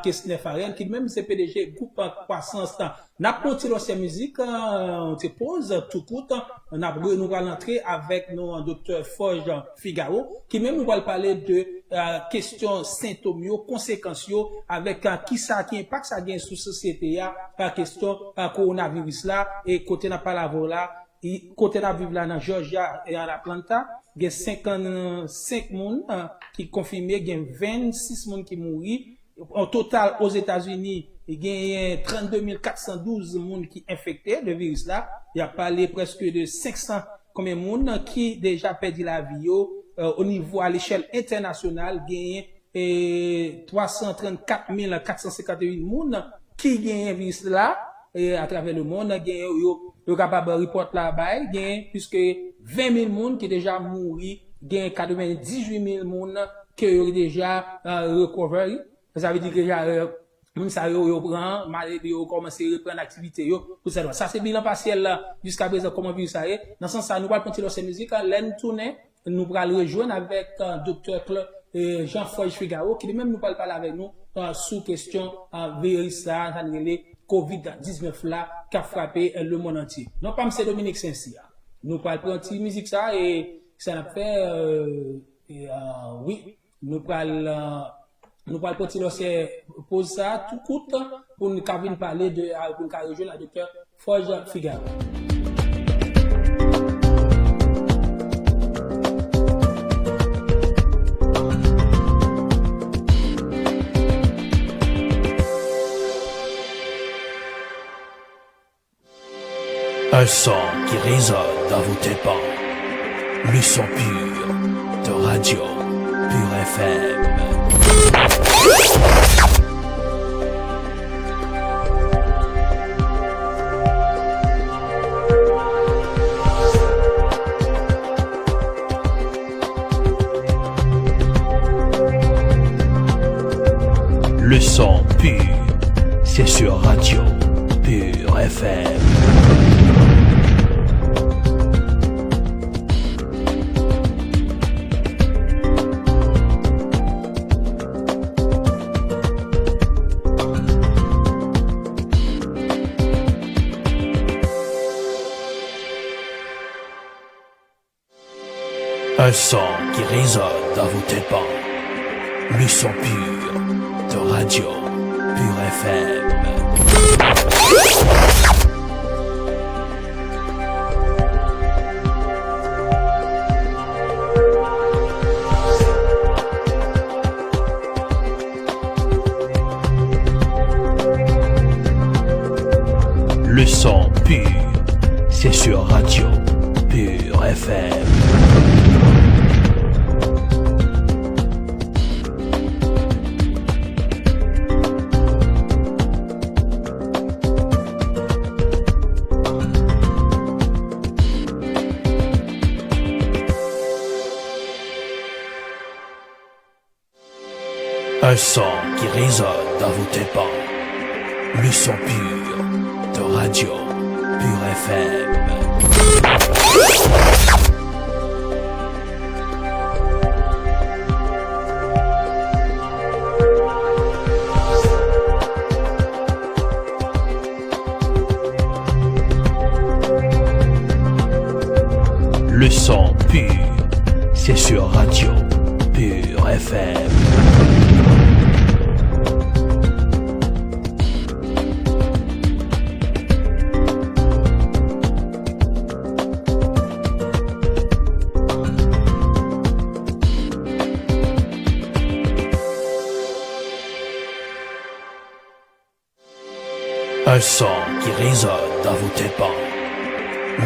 Kester Farel, ki li menm se P D G gwoup, e, Kwasans. N ap pran yon ti lòsyè mizik, e, yon ti poz, tou kout, n ap re-, nou pral antre avèk nou, e, Doktè Forge Figaro, ki menm nou pral pale de, e, kesyon sentòm yo, konsekans yo, avèk, e, kisa ki enpak sa gen sou sosyete a, e, kesyon, e, kowonaviris la, e kote n ap pale avè w la, e kote n ap viv la nan Georgia e an Atlanta, gen senkannsenk moun, e, ki konfime, gen vennsis moun ki mouri, o total, Ozetazini, genyen trannde mil kat san douz moun ki enfekte de viris la. Y ap pale prèske de senk san konbyen moun ki deja pèdi lavi yo. E, o nivo, a lechèl entènasyonal, genyen e, twa san trannkat mil kat san senkantuit moun ki genyen viris la, e, atravè lemonn, genyen yo, yo kapab repòt la bay, genyen pliske ven mil moun ki deja mouri, genyen katrevendizuit mil moun ke yo deja, e, recovery. Sa vle di ke deja, e, moun sa yo, yo pran, maladi yo kòmanse reprann aktivite yo, pou sèlman. Sa se bilan pasyèl la, jiskaprezan, kòman viris sa ye. Nan sans sa, nou pral pran ti lòsè mizik, lè n tounen, nou pral rejwenn avèk, e, Doktè Cla-, e, Jean Forge Figaro, ki li menm nou pral pale avèk nou, e, sou kesyon, e, viris sa, sa n rele kovid diznèf la, k ap frape, e, lemonn antye. Non pa m se Dominique Saint-Cyr. Nou pral pran ti mizik sa, e sa n ap fè, e, e, e, wi, nou pral, e, nou pral pran ti lòsè poz sa, tou kout, pou n ka vin pale de, e, pou n ka rejwenn a Doktè Forge Figaro. Un son qui résonne dans vos tympans. Le son pur de Radio Pure F M. Le son pur, c'est sur Radio Pure F M. Un son qui résonne dans vos tympans. Le son pur de Radio Pure F M. Le son pur, c'est sur Radio Pure F M. Un son qui résonne dans vos tympans. Le son pur de Radio Pure F M. Le son pur, c'est sur Radio Pure F M. Un son qui résonne dans vos tympans.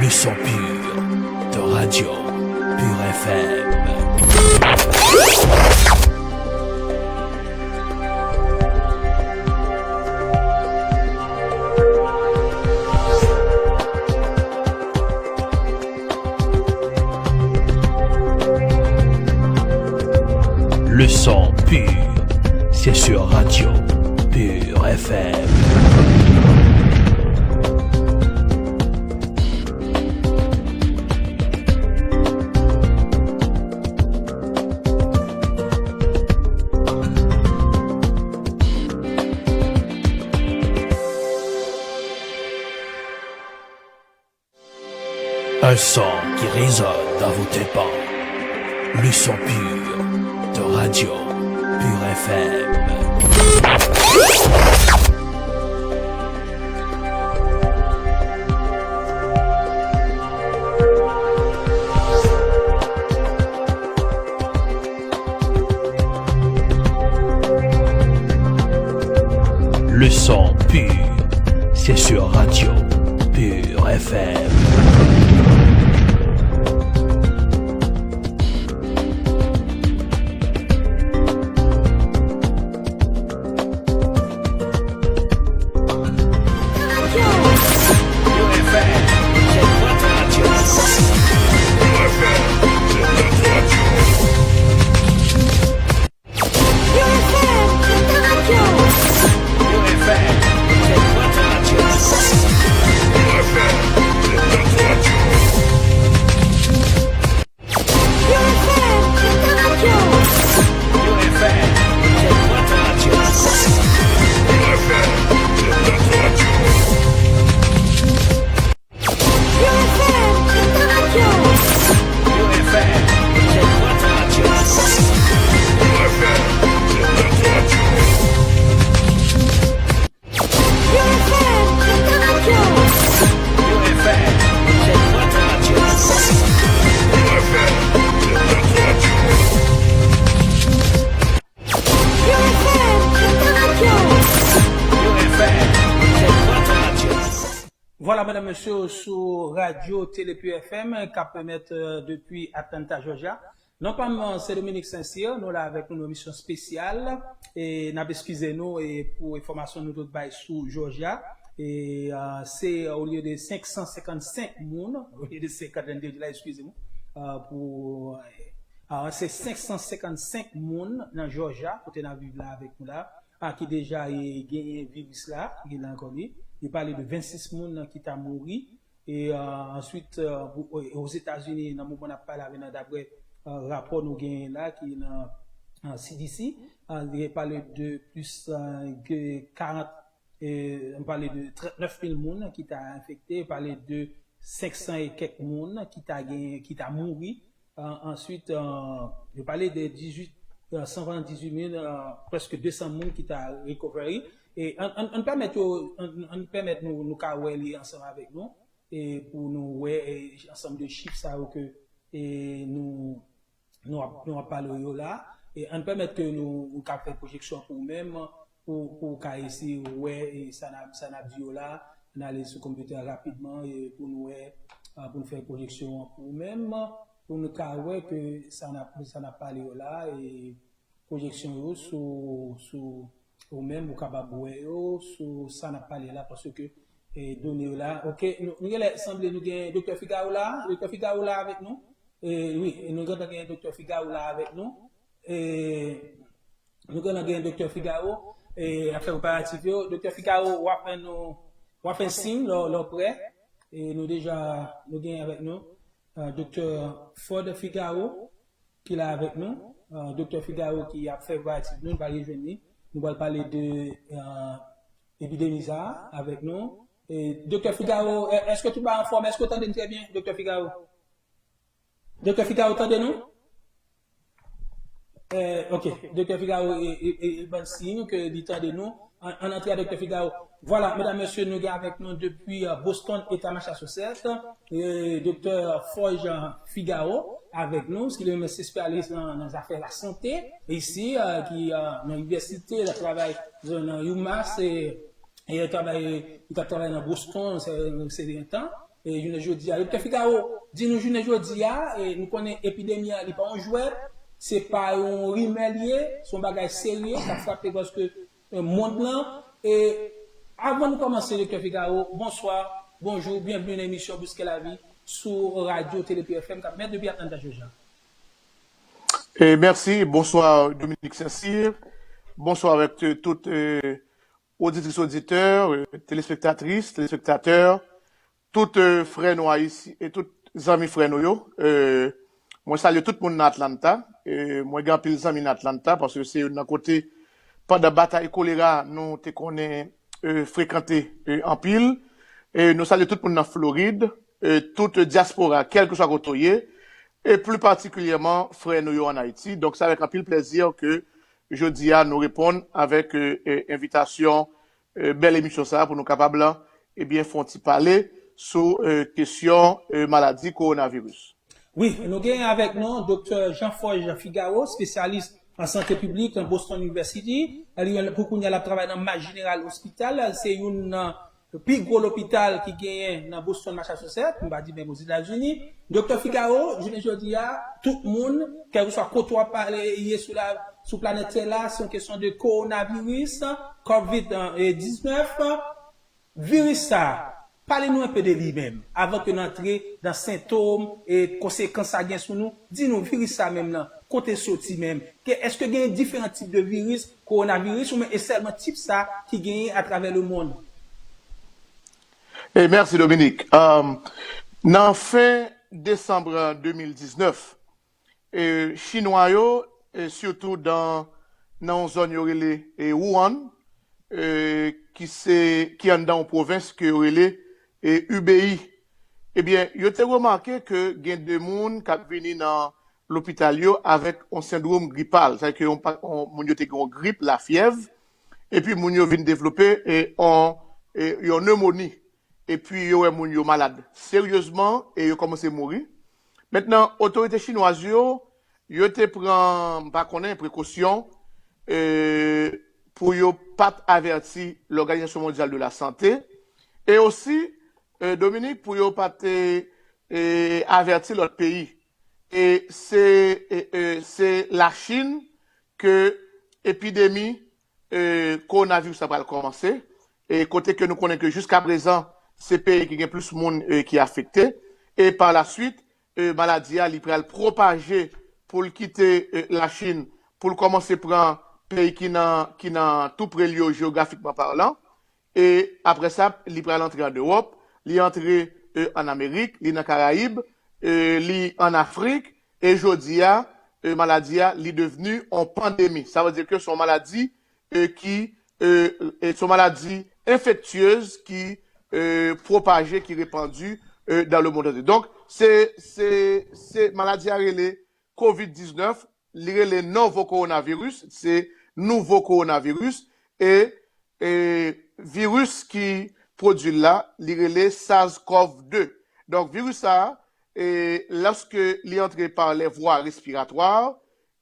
Le son pur de Radio Pure F M. Le son pur, c'est sur Radio Pure F M. Un son qui résonne dans vos tympans. Le son pur de Radio Pure F M. Le son pur, c'est sur Radio Pure F M. Vwala, medam, mesye, sou radyo Tele Pure F M, k ap emèt, euh, depi Atlanta, Georgia. Non pa m, se Dominique Saint-Cyr, nou la avèk nou nan emisyon espesyal, e n ap eskize nou, e pou enfòmasyon nou tout bay sou Georgia, e, euh, se olye de senk san senkannsenk moun, olye de senkant, jan n te di la, eskize mwen, euh, pou, euh, se senk san senkannsenk moun nan Georgia, kote n ap viv la avèk nou la, a, ki deja, e, genyen viris la, ki gen nan kò li. Li pale de vennsis moun ki ta mouri. E, euh, answit, euh, pou, e, Ozetazini, nan moman n ap pale avè nou, daprè, euh, rapò nou genyen la, ki nan, euh, C D C, euh, li pale de plis, euh, ke karant, e, nou pale de trannèf mil moun ki ta enfekte, pale de senk san e kèk moun ki ta gen, ki ta mouri. An-, answit, euh, yo pale de dizuit, euh, san dizuit mil, euh, prèske de san moun ki ta recovery. E ann, ann, ann pèmèt yo, ann, ann pèmèt nou, nou ka wè li ansanm avèk nou, e pou nou wè, e, ansanm de chif sa yo ke, e, nou, nou ap, nou ap pale yo la. E ann pèmèt ke nou, nou ka fè pwojeksyon pou ou menm, pou, pou w ka eseye wè, e, sa n ap, sa n ap di yo la. Ann ale sou konpitè a rapidman, e, pou nou wè, a, pou nou fè pwojeksyon an pou ou menm, pou nou ka wè ke sa n ap, sa n ap pale yo la, e pwojeksyon yo sou, sou ou menm, ou kapab wè yo sou sa n ap pale la, paske, e, done yo la. Oke, nou, nou genlè sanble nou gen Doktè Figaro la. Doktè Figaro la avèk nou? E, wi, e nou gentan gen Doktè Figaro la avèk nou. E, nou gentan gen Doktè Figaro, e, ap fè preparatif yo. Doktè Figaro, w ap fè nou, w ap fè siy lè, lè w prè. E nou deja, nou gen avèk nou, euh, Doktè Ford Figaro, ki la avèk nou. Euh, Doktè Figaro ki ap fè preparatif nou, nou pral rejwenn li. Nou pral pale de, euh, epidemi sa a avèk nou. E Doktè Figaro, è-, èske tout bagay anfòm? Èske w tande n trè byen, Doktè Figaro? Doktè Figaro, tande nou? Eh, ok, Doktè Figaro, e, e, e, e ban siy nou ke li tande nou. Ann, ann antre a Doktè Figaro. Vwala, medam, mesye, nou gen avèk nou depi, euh, Boston, Eta Massachusetts, e, Doktè Forge Figaro avèk nou, ki li menm se espesyalis nan, nan zafè lasante isi, euh, ki, euh, nan inivèsite, l ap travay nan UMass, e, e l ap travay, li t ap travay nan Boston, se, se yon tan. E jounen jodi a, Doktè Figaro, di nou jounen jodi a, e nou konnen epidemi an, li pa yon jwèt, se pa yon rimè li ye, se yon bagay serye k ap frape prèske, e, mond lan. E avan nou kòmanse, Doktè Figaro, bonswa, bonjou, byenvni nan emisyon Bouske Lavi sou radyo Tele Pure F M k ap mèt depi Atlanta, Georgia. E mèsi, bonswa Dominique Saint-Cyr, bonswa avèk, e, tout, e, oditris, oditè, e, telespektatris, telespektatè, tout, e, frè nou Ayisyen e tout zanmi frè nou yo. E, mwen salye tout moun nan Atlanta. E, mwen gen anpil zanmi nan Atlanta paske se youn nan kote pandan batay kolera nou te konnen, e, frekante, e, anpil. E, nou salye tout moun nan Florid, e, tout dyaspora, kèlkeswa kote w ye, e pli patikilyèman frè nou yo ann Ayiti. Donk, se avèk anpil plèzi ke jodi a nou reponn avèk, e, e, envitasyon, e, bèl emisyon sa a pou nou kapab, ebyen, fè yon ti pale sou, e, kesyon, e, maladi kowonaviris. Wi, nou gen avèk nou Doktè Jean Forge Figaro, espesyalis an sante piblik nan Boston University. Li, pou kounye a, l ap travay nan Mass General Hospital. Se youn nan pi gwo lopital ki genyen nan Boston, Massachusetts, m pa di menm Ozetazini. Doktè Figaro, jounen jodi a, tout moun, kèlkeswa kote w ap pale, ye sou la, sou planèt tè la, se yon kesyon de kowonaviris, kovid diznèf. Viris sa a, pale nou enpe de li menm, avan ke n antre nan sentòm e konsekans sa gen sou nou. Di nou, viris sa menm nan, kote l soti menm? Ke, èske gen diferan tip de viris, kowonaviris, oubyen e sèlman tip sa ki genyen atravè lemonn? E mèsi, Dominique. Um, nan fen desanm de mil diznèf, e, Chinwa yo, e, sitou dan, nan yon zòn yo rele, e, Wuhan, e, ki se, ki anndan yon pwovens ke yo rele, e, Hubei. Ebyen, yo te remake ke gen de moun k ap vini nan lopital yo avèk yon sendwòm gripal, sètadi ke yon pa, yon, moun yo te gen yon grip, lafyèv, epi moun yo vin devlope, e, yon, e, yon nemoni. Epi yo wè moun yo malad seryezman e yo kòmanse mouri. Mentnan, otorite chinwaz yo, yo te pran, m pa konnen, prekosyon, e, pou yo pa t avèti Lòganizasyon Mondyal de la Sante, e osi, e, Dominik, pou yo pa te, e, avèti lòt peyi. E se, e, e, se Lachin ke epidemi, e, kowonaviris la pral kòmanse. E kote ke nou konnen ke jiska prezan, se peyi ki gen plis moun, e, ki afekte. E pa la swit, e, maladi a, li pral pwopaje pou l kite, e, Lachin, pou l kòmanse pran peyi ki nan, ki nan tou pre l yo, jewografikman palan. E apre sa, li pral antre an Ewòp, li antre, e, an Amerik, li nan Karayib, e, li an Afrik, e jodi a, e, maladi a, li devni yon pandemi. Sa vle di ke se yon maladi, e, ki, e, e se yon maladi enfektyez ki, e, pwopaje, ki repandi, e, dans le monde entier. Donk, se, se, se maladi a rele kovid diznèf, li rele novo coronavirus, se nouvo kowonaviris, e, e viris ki pwodui l la, li rele SARS-CoV de. Donk, viris sa a, e, lòske li antre pa lè vwa respiratwa,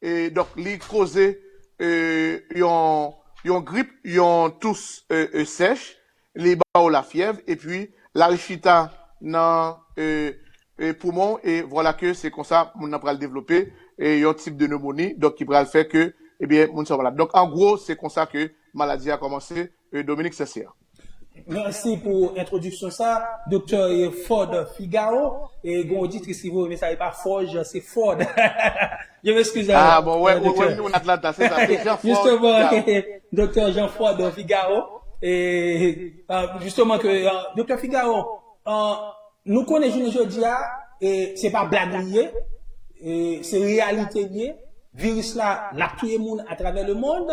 e, donk, li koze, e, yon, yon grip, yon tous, e, e, sèch, li ba w lafyèv, epi l al chita nan, e, e, poumon, e vwala ke se konsa moun nan pral devlope, e, yon tip de nemoni, donk ki pral fè ke, ebyen, moun sa malad. Donk, an gwo, se konsa ke maladi a kòmanse, e, Dominique Sincère. Mèsi pou entwodiksyon sa, Doktè Ford Figaro. E gen oditris ki voye mesaj, e pa Forge, se Ford. Je m'excuse, ah, bon, wè, wè, nou Atlanta, se sa, se Jean Ford Figaro. Doktè Jean Ford Figaro. E, e, jisteman ke, e, Doktè Figaro, e, nou konnen jounen jodi a, e, se pa blag li ye, e, se reyalite li ye. Viris la, l ap touye moun atravè lemond.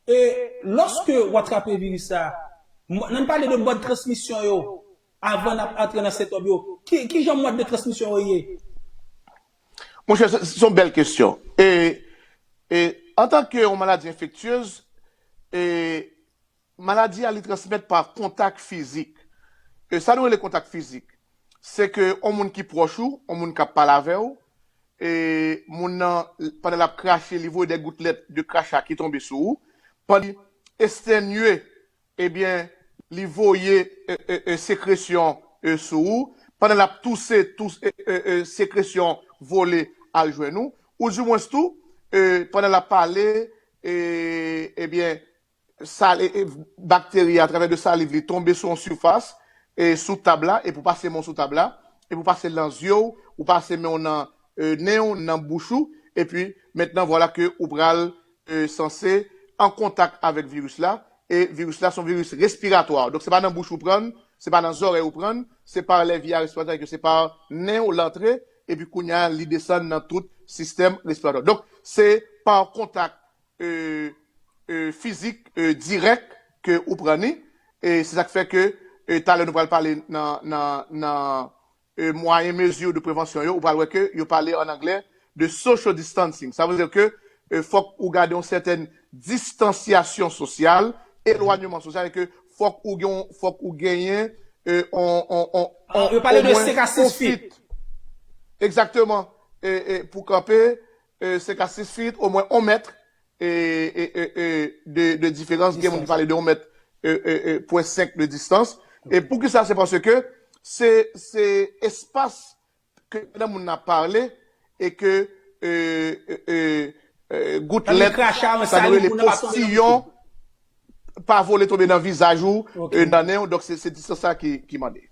E lòske w atrape viris sa, m- nan pale de mòd transmisyon yo, avan n ap antre nan sentòm yo, ki, ki jan mòd de transmisyon yo ye? Monchè, se se yon bèl kesyon. E, e antanke yon maladi enfektyez, e maladi a li transmèt pa kontak fizik. E sa nou rele kontak fizik, se ke yon moun ki pwòch ou, yon moun k ap pale avè w, e moun nan, pandan l ap krache, li voye de goutlèt de kracha ki tonbe sou ou. Pandan li estènye, ebyen, li voye, e, e, e, sekresyon, e, sou ou. Pandan l ap touse, tous, e, e, e, sekresyon vole al jwenn ou. Oudimwens tou, e, pandan l ap pale, e, ebyen, sal- e, e, bakteri a, atravè de saliv li, tonbe sou yon sifas, e, sou tab la, epi w pase men w sou tab la, epi w pase l nan zye w, ou pase men w nan, e, nen w, nan bouch ou, epi mentnan, vwala ke ou pral, e, sanse an kontak avèk viris la, e viris la se yon viris respiratwa. Donk, se pa nan bouch ou pran l, se pa nan zòrèy ou pran l, se pa lè via respiratwa, ke se pa nen w l antre, epi kounye a, li desann nan tout sistèm respiratwa. Donk, se pa kontak e, e, fizik, e, dirèk ke ou pran ni. E se sa k fè ke, e, talè nou pral pale nan, nan, nan, e, mwayen mezi de prevansyon yo, ou pral wè ke yo pale an anglè de social distancing. Sa vle di ke, e, fòk ou gade yon sètèn distansyasyon sosyal, elwanyman sosyal, e ke fòk ou gen, fòk ou genyen, e, on, on, on, Ah, on, yo pale de omwen senk a sis on fit. Fit. Egzakteman. E, e, pou kanpe, e, senk a sis fit, omwen on mèt, e, e, e, e, de, de diferans. Gen moun ki pale de yon mèt, e, e, e, pwen senk de distans. E poukisa? Se paske se, se espas ke pandan moun nan pale e ke, e, e, e, e, goutlèt, sa nou rele posiyon, pa vole tonbe nan vizaj ou, e, nan nen w. Donk, se, se distans sa ki, ki mande.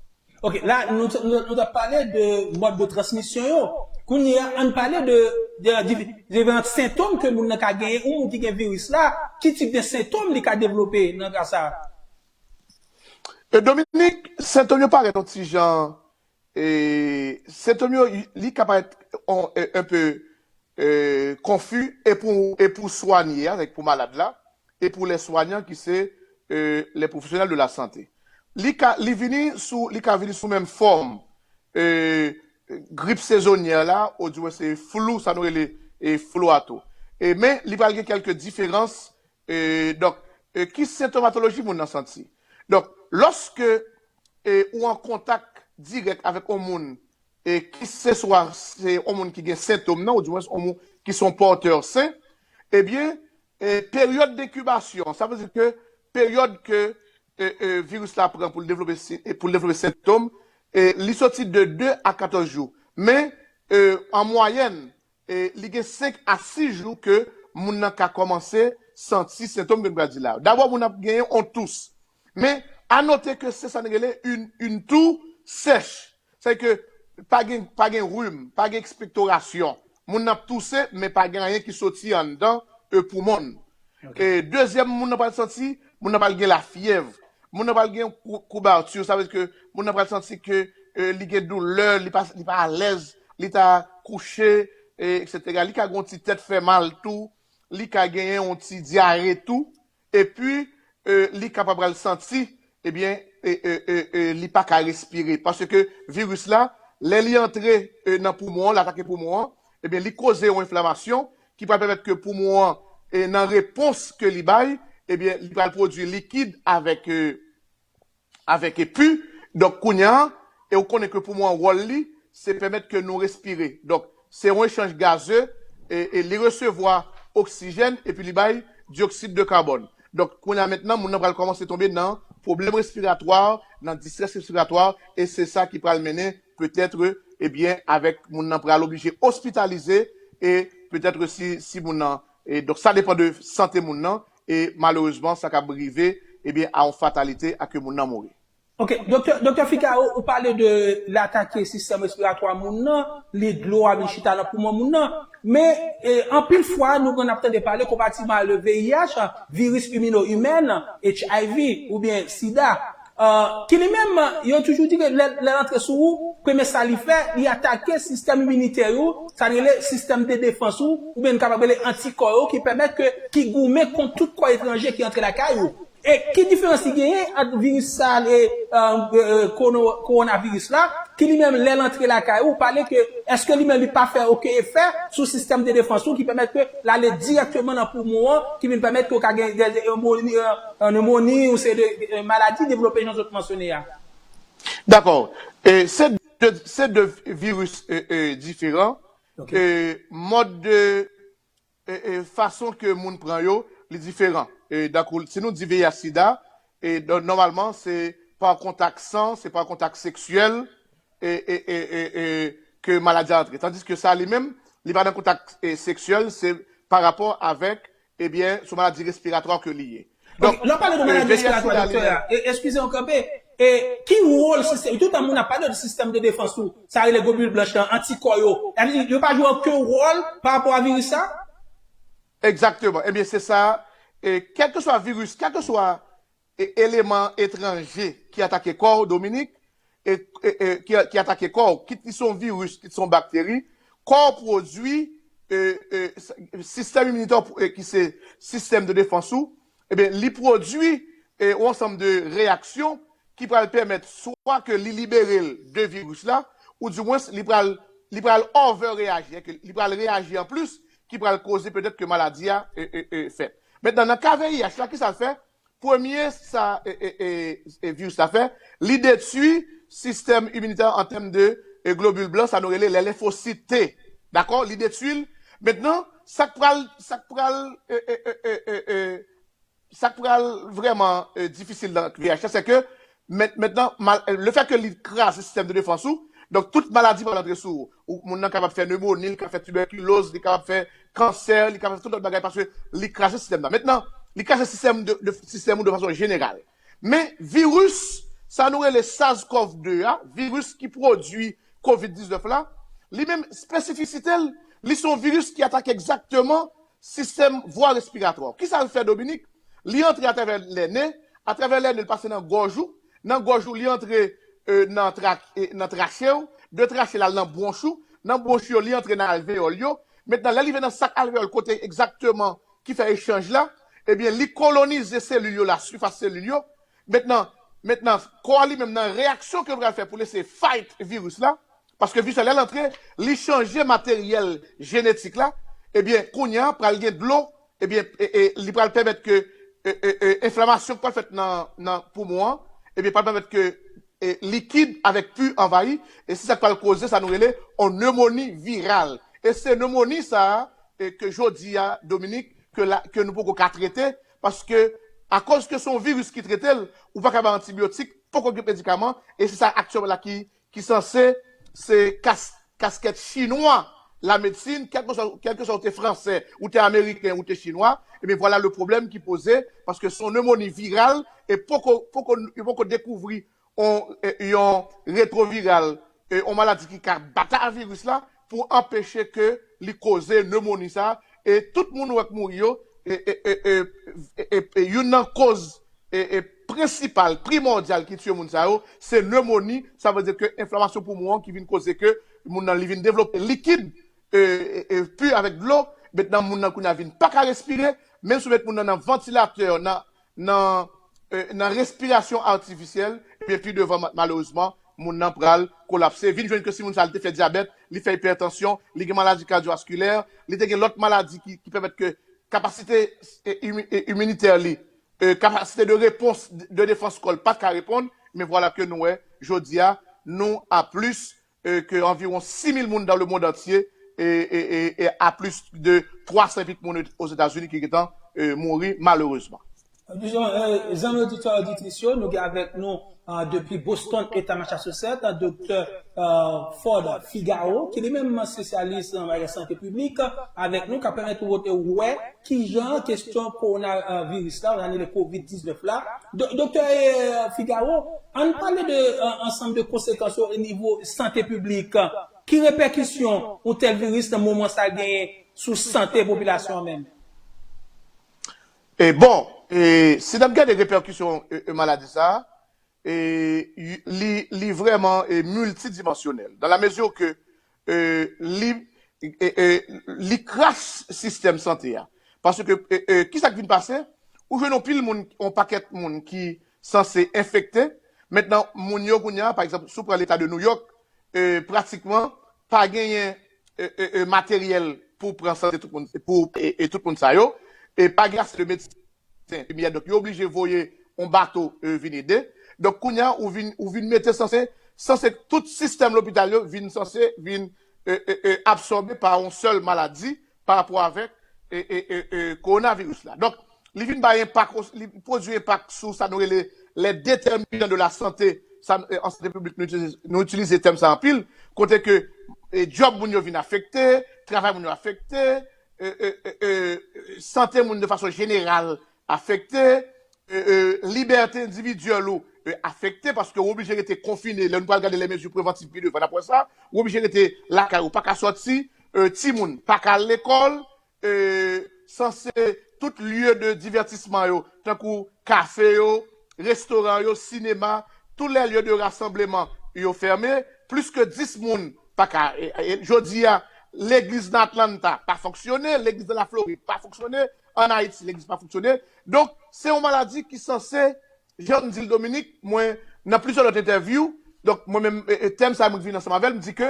Ok, la, nou, nou, nou t ap pale de mòd de transmisyon yo. Kounye a, ann pale de, de, de diferan sentòm ke moun nan ka genyen, yon moun ki gen viris la, ki tip de sentòm li ka devlope nan ka sa? E, Dominique, sentòm yo parèt yon ti jan, e, sentòm yo, li ka parèt on, e, un peu, e, konfi, e pou, e pou swanye, avèk pou malad la, e pou lè swanyan ki se, e, lè pwofesyonèl de la sante. Li ka, li vini sou, li ka vini sou menm fòm, e, grip sezonyè la, odimwen se flou, sa nou rele, e, flou a tou. E, men, li pral gen kèlke diferans, e, donk, e, ki sentomatoloji moun nan santi. Donk, lòske, e, ou an kontak dirèk avèk yon moun, e, ki se swa se yon moun ki gen sentòm nan, oudimwen yon moun ki se yon pòtè sen, ebyen, e, peryòd denkibasyon, sa vle di ke peryòd ke, e, e, viris la pran pou l devlope, si- e, pou l devlope sentòm, e, li soti de de a katòz jou. Men, e, an mwayèn, e, li gen senk a sis jou ke moun nan ka kòmanse santi sentòm ke n pral di la. Dabò, moun nan ap genyen yon tous. Men, a note ke se sa n rele une, une toux sèch. Sa vle di ke pa gen, pa gen rim, pa gen ekspektorasyon. Moun nan ap touse, men pa gen anyen ki soti anndan e poumon. E dezyèm, moun nan pral santi, moun nan pral gen lafyèv. Moun nan pral gen kou- koubatri, sa vle di ke moun nan pral santi ke e, li gen doulè, li pa, li pa alèz, li ta kouche, e, etsetera. Li ka gen yon ti tèt fè mal tou, li ka genyen yon ti dyare tou, epi e, li kapab pral santi, ebyen, e, e, e, e, li pa ka respire. Paske viris la, lè li antre e, nan poumon an, l atake poumon an, ebyen, li koze yon enflamasyon ki pral pèmèt ke poumon an, e, nan repons ke li bay, ebyen, li pral pwodui likid avèk e, avèk epi. Donk, kounye a, e ou konnen ke poumon an, wòl li, se pèmèt ke nou respire. Donk, se yon echanj gaze, e, e li resevwa oksijèn, epi li bay dioksid de kabòn. Donk, kounye a mentnan, moun nan pral kòmanse tonbe nan pwoblèm respiratwa, nan distrès respiratwa, e se sa ki pral mennen, petèt, ebyen, avèk moun nan pral oblije ospitalize, e petèt si, si moun nan, e donk, sa depann de sante moun nan, e malerezman, sa kab rive, ebyen, a yon fatalite, a ke moun nan mouri. Ok, doktè, doktè Figaro, ou pale de l atake sistèm respiratwa moun nan, li dlo a vin chita nan poumon moun nan. Men, e, anpil fwa, nou konn ap tande pale konparatman a le V I H, viris imino imèn, H I V, oubyen sida. E, ki li menm, yo toujou di ke lè, lè l antre sou ou, premye sa li fè, li atake sistèm iminitè ou, sa n rele sistèm de defans ou, oubyen n kapab rele antikò yo, ki pèmèt ke, ki goumen kont tout kò etranje ki antre lakay ou. E ki diferans ki genyen ant viris sa e, e, e, kono- kowonaviris la, ki li menm lè l antre lakay ou, pale ke èske li menm li pa fè okenn efè sou sistèm de defans ou ki pèmèt ke l ale dirèkteman nan poumon an, ki vin pèmèt ke w ka gen de, de, de, nemoni, e, nemoni ou se de, de, de maladi devlope jan zòt mansyone a? Dakò. E se de, se de viris e, e, diferan. Ok. E mòd de e, e, fason ke moun pran yo, li diferan. E, dakò, si nou di V I H sida, e, don- nòmalman, se pa kontak san, se pa kontak seksyèl, e, e, e, e, e, ke maladi a antre. Tandis ke sa li menm, li pa nan kontak e, seksyèl, se pa rapò avèk, ebyen, sou maladi respiratwa ke li ye. Donk, lè w pale de maladi respiratwa, doktè, a, e, eskize m kanpe, e, ki wòl sistèm, tout tan moun ap pale de sistèm de defans ou, sa rele globil blanch lan, antikò yo, yo pa jwe okenn wòl pa rapò a viris sa? Egzakteman. Ebyen, se sa, e, kèlkeswa viris, kèlkeswa e, eleman etranje ki atake kò w, Dominique, e, e, e, ki, ki atake kò w, kit li se yon viris, kit se yon bakteri, kò w pwodui, e, e, s- sistèm iminitè w, e, ki se sistèm de defans ou, ebyen, li pwodui e, yon ansanm de reyaksyon ki pral pèmèt swa ke li libere l de viris la, ou dimwens li pral, li pral overreyaji, ke li pral reyaji anplis, ki pral koze petèt ke maladi a e, e, e, fèt. Mentnan, nan ka V I H la, ki sa l fè? Premye sa e, e, e, e, viris la fè, li detwi sistèm iminitè an tèm de e, globil blan, sa nou rele lè lenfosit T. Dakò? Li detwi l. Mentnan, sa k pral, sa k pral, e, e, e, e, e, e, sa k pral vrèman e, difisil nan V I H la, se ke men- mentnan, mal- e, lefètke li kraze sistèm de defans ou, donk tout maladi pral antre sou ou. Ou- Moun nan kapab fè nemoni, li kapab fè tibèkiloz, li kapab fè kansè, li kapab fè tout lòt bagay paske li kraze sistèm nan. Mentnan, li kraze sistèm de, de, sistèm ou de fason jeneral. Men viris, sa nou rele SARS-CoV de a, viris ki pwodui kovid diznèf la, li menm espesifisite l, li se yon viris ki atake egzakteman sistèm vwa respiratwa. Kisa l fè, Dominique? Li antre atravè lè nen, atravè lè nen, li pase nan gòj ou, nan gòj ou, li antre e, nan, tra, e, nan trache w, de trache l al nan bwonch ou, nan bwonch yo, li antre nan alveyòl yo. Mentnan, lè li rive nan sak alveyòl, kote egzakteman ki fè echanj la, ebyen, li kolonize selil yo, la sifas selil yo. Mentnan, mentnan, kò a li menm nan reyaksyon ke l pral fè pou l eseye fight viris la, paske viris la, lè l antre, li chanje materyèl jenetik la, ebyen, kounye a, pral gen dlo, ebyen, e, e, li pral pèmèt ke e, e, e, enflamasyon k pral fèt nan, nan poumon an, ebyen, pral pèmèt ke e, likid avèk pi anvayi, e se sa k pral koze sa nou rele yon nemoni viral. E se nemoni sa a e, ke jodi a, Dominique, ke, la, ke nou poko ka trete, paske Akoz ke se yon viris ki trete l, ou pa ka bay antibyotik, poko gen medikaman, e se sa aktyèlman la ki, ki sanse, se kas, kaskèt chinwa, lamedsin, kèlkeswa, kèlkeswa ou te fransè, ou te ameriken, ou te chinwa, ebyen vwala le pwoblèm ki poze, paske se yon nemoni viral, e poko, poko, yo poko dekouvri yon, e, yon retroviral, e, yon maladi ki ka batay viris la pou anpeche ke li koze nemoni sa, e tout moun ou wè k mouri yo, e, e, e, e, e, e, youn nan koz, e, e, prensipal, primòdyal ki tiye moun sa yo, se nemoni, sa vle di ke enflamasyon poumon an ki vin koze ke moun nan li vin devlope likid, e, e, e, pi avèk dlo, mentnan moun nan kounye a vin pa ka respire, menm si w met moun nan nan vantilatè, nan, nan, e, nan respirasyon atifisyèl, ebyen pi devan, ma-, malerezman, moun nan pral kolapse. Vin jwenn ke si moun sa li te fè dyabèt, li fè ipètansyon, li gen maladi kadyovaskilè, li te gen lòt maladi ki, ki pèmèt ke kapasite, e, imi-, e, iminitè li, e, kapasite de repons, de defans kò l pa t ka reponn, men vwala ke nou wè, jodi a, nou a plis, e, ke anviwon sis mil moun dans le monde entier, e, e, e, e a plis de twa san et pik moun Ozetazini ki gentan, e, mouri malerezman. Dijon, e, zanmi oditè, oditris yo, nou gen avèk nou, e, depi Boston, Eta Massachusetts, doktè, e, Ford Figaro, ki li menm espesyalis nan bagay sante piblik, avèk nou, k ap pèmèt ou wè kijan kesyon kowonaviris la, ou rele kovid diznèf la. Do-, doktè, e, Figaro, ann pale de, e, ansanm de konsekans yo o nivo sante piblik. Ki repèkisyon yon tèl viris nan moman sa genyen sou sante popilasyon an menm? E bon, e, si n ap gade repèkisyon, e, e, maladi sa, e, li, li vrèman, e, miltidimansyonèl. Dan la mezi ke, e, li, e, e, li kras sistèm sante a. Paske, e, e, kisa k vin pase? Ou jwenn yon pil moun, yon pakèt moun ki sanse enfekte. Mentnan, moun yo kounye a, pa egzanp, si w pran leta de New York, e, pratikman pa genyen, e, e, e, materyèl pou pran sante tout moun, pou, e, e, tout moun sa yo, e pa gen ase de medsen, enfimyè, donk yo oblije voye yon bato, e, vin ede. Donk kounye a, ou vin, ou vin mete sanse, sanse tout sistèm lopital yo vin sanse, vin, e, e, e, absòbe pa yon sèl maladi pa rapò avèk, e, e, e, e, kowonaviris la. Donk, li vin bay enpak, li pwodui enpak sou sa nou rele les déterminants de la santé. Sa, e, an sante piblik, nou itilize, nou itilize tèm sa anpil, kote ke, e, djòb moun yo vin afekte, travay moun yo afekte, e, e, e, e, sante moun de fason jeneral afekte, e, e, libète endividyèl ou, e, afekte, paske ou oblije rete konfine. Lè nou pral gade les mesures préventives pi devan, n ap wè sa, ou oblije rete lakay ou, pa ka sòti, e, timoun pa ka al lekòl, e, sanse tout lye de divètisman yo, tankou kafe yo, restoran yo, sinema, tout les lieux de rassemblement yo fèmen, plis ke dis moun pa ka, e, e, jodi a, legliz nan Atlanta pa fonksyone, legliz nan Laflorid pa fonksyone, ann Ayiti, legliz pa fonksyone. Donk, se yon maladi ki sanse, jan m di l, Dominik, mwen, nan plizyè lòt entèvyou, donk, mwen menm, e, e, tèm sa a, mwen ki vin ansanm avè l, m di ke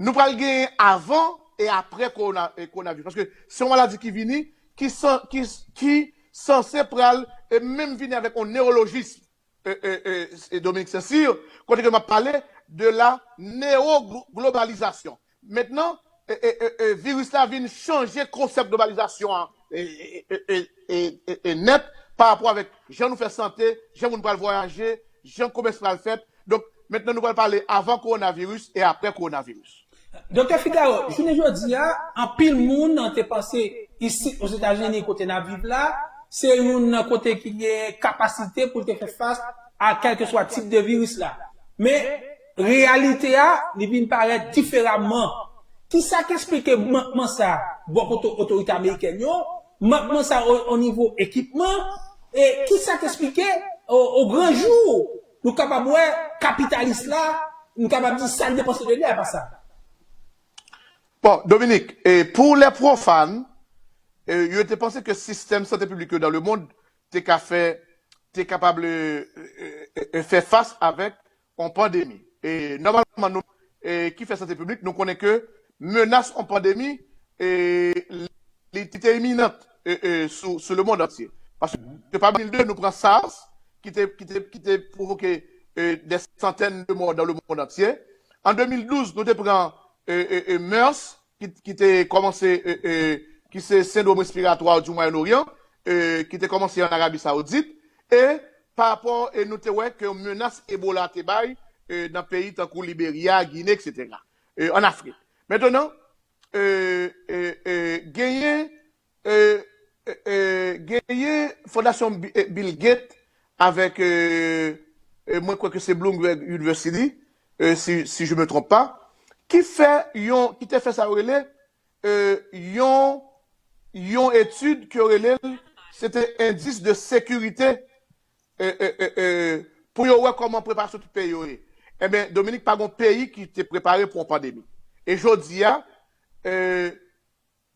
nou pral genyen avan e apre kowona-, e, kowonaviris. Paske se yon maladi ki vini, ki san-, ki, ki sanse pral, e menm vini avèk yon newolojis, e, e, e, e, Dominique Saint-Cyr, kote ke m ap pale de la néoglobalisation. Mentnan, e, e, e, e, viris la vin chanje konsèp globalizasyon an, e, e, e, e, e, e, e nèt pa rapò avèk jan nou fè sante, jan moun pral vwayaje, jan komès pral fèt. Donk, mentnan nou pral pale avan kowonaviris e apre kowonaviris. Doktè Figaro, jounen jodi a, anpil moun te panse isit Ozetazini kote n ap viv la, se youn nan kote ki gen kapasite pou l te fè fas a kèlkeswa tip de viris la. Men, reyalite a, li vin parèt diferaman. Kisa k eksplike mankman sa bò kote otorite amerikèn yo, mankman sa o, o nivo ekipman, e kisa k eksplike o, o gran jou nou kapab wè kapitalis la, nou kapab di sa l depanse de li a pa sa? Bon, Dominique, e pou lè pwofàn, e, yo te panse ke sistèm sante piblik yo dans le monde te ka fè, te kapab, e, e, e, e, fè fas avèk yon pandemi. E nòmalman, nou, e, ki fè sante piblik, nou konnen ke menas yon pandemi, e, li, li te iminant, e, e, sou, sou le monde entier. Paske pa mil de, nou pran SARS, ki te, ki te, ki te pwovoke, e, des centaines de morts dans le monde entier. An de mil douz, nou te pran, e, e, e, MERS, ki, ki te kòmanse, e, e, ki se sendwòm respiratwa du Moyen-Orient, e, ki te kòmanse an Arabi Saoudit, e pa rapò, e nou te wè ke menas Ebola te bay, e, nan peyi tankou Liberya, Gine, etsetera, e, an Afrik. Mentnan, e, e, e, genyen, e, e, e, genyen Fondasyon Bi- e, Bill Gates avèk, e, e, mwen kwè ke se Bloomberg University, e, si, si je me trompe pas, ki fè yon, ki te fè sa yo rele, e, yon, yon etid ke yo rele l, se te endis de sekirite, e, e, e, e, pou yo wè kòman preparasyon tout peyi yo ye. Ebyen, Dominik, pa gen peyi ki te prepare pou yon pandemi. E jodi a, e,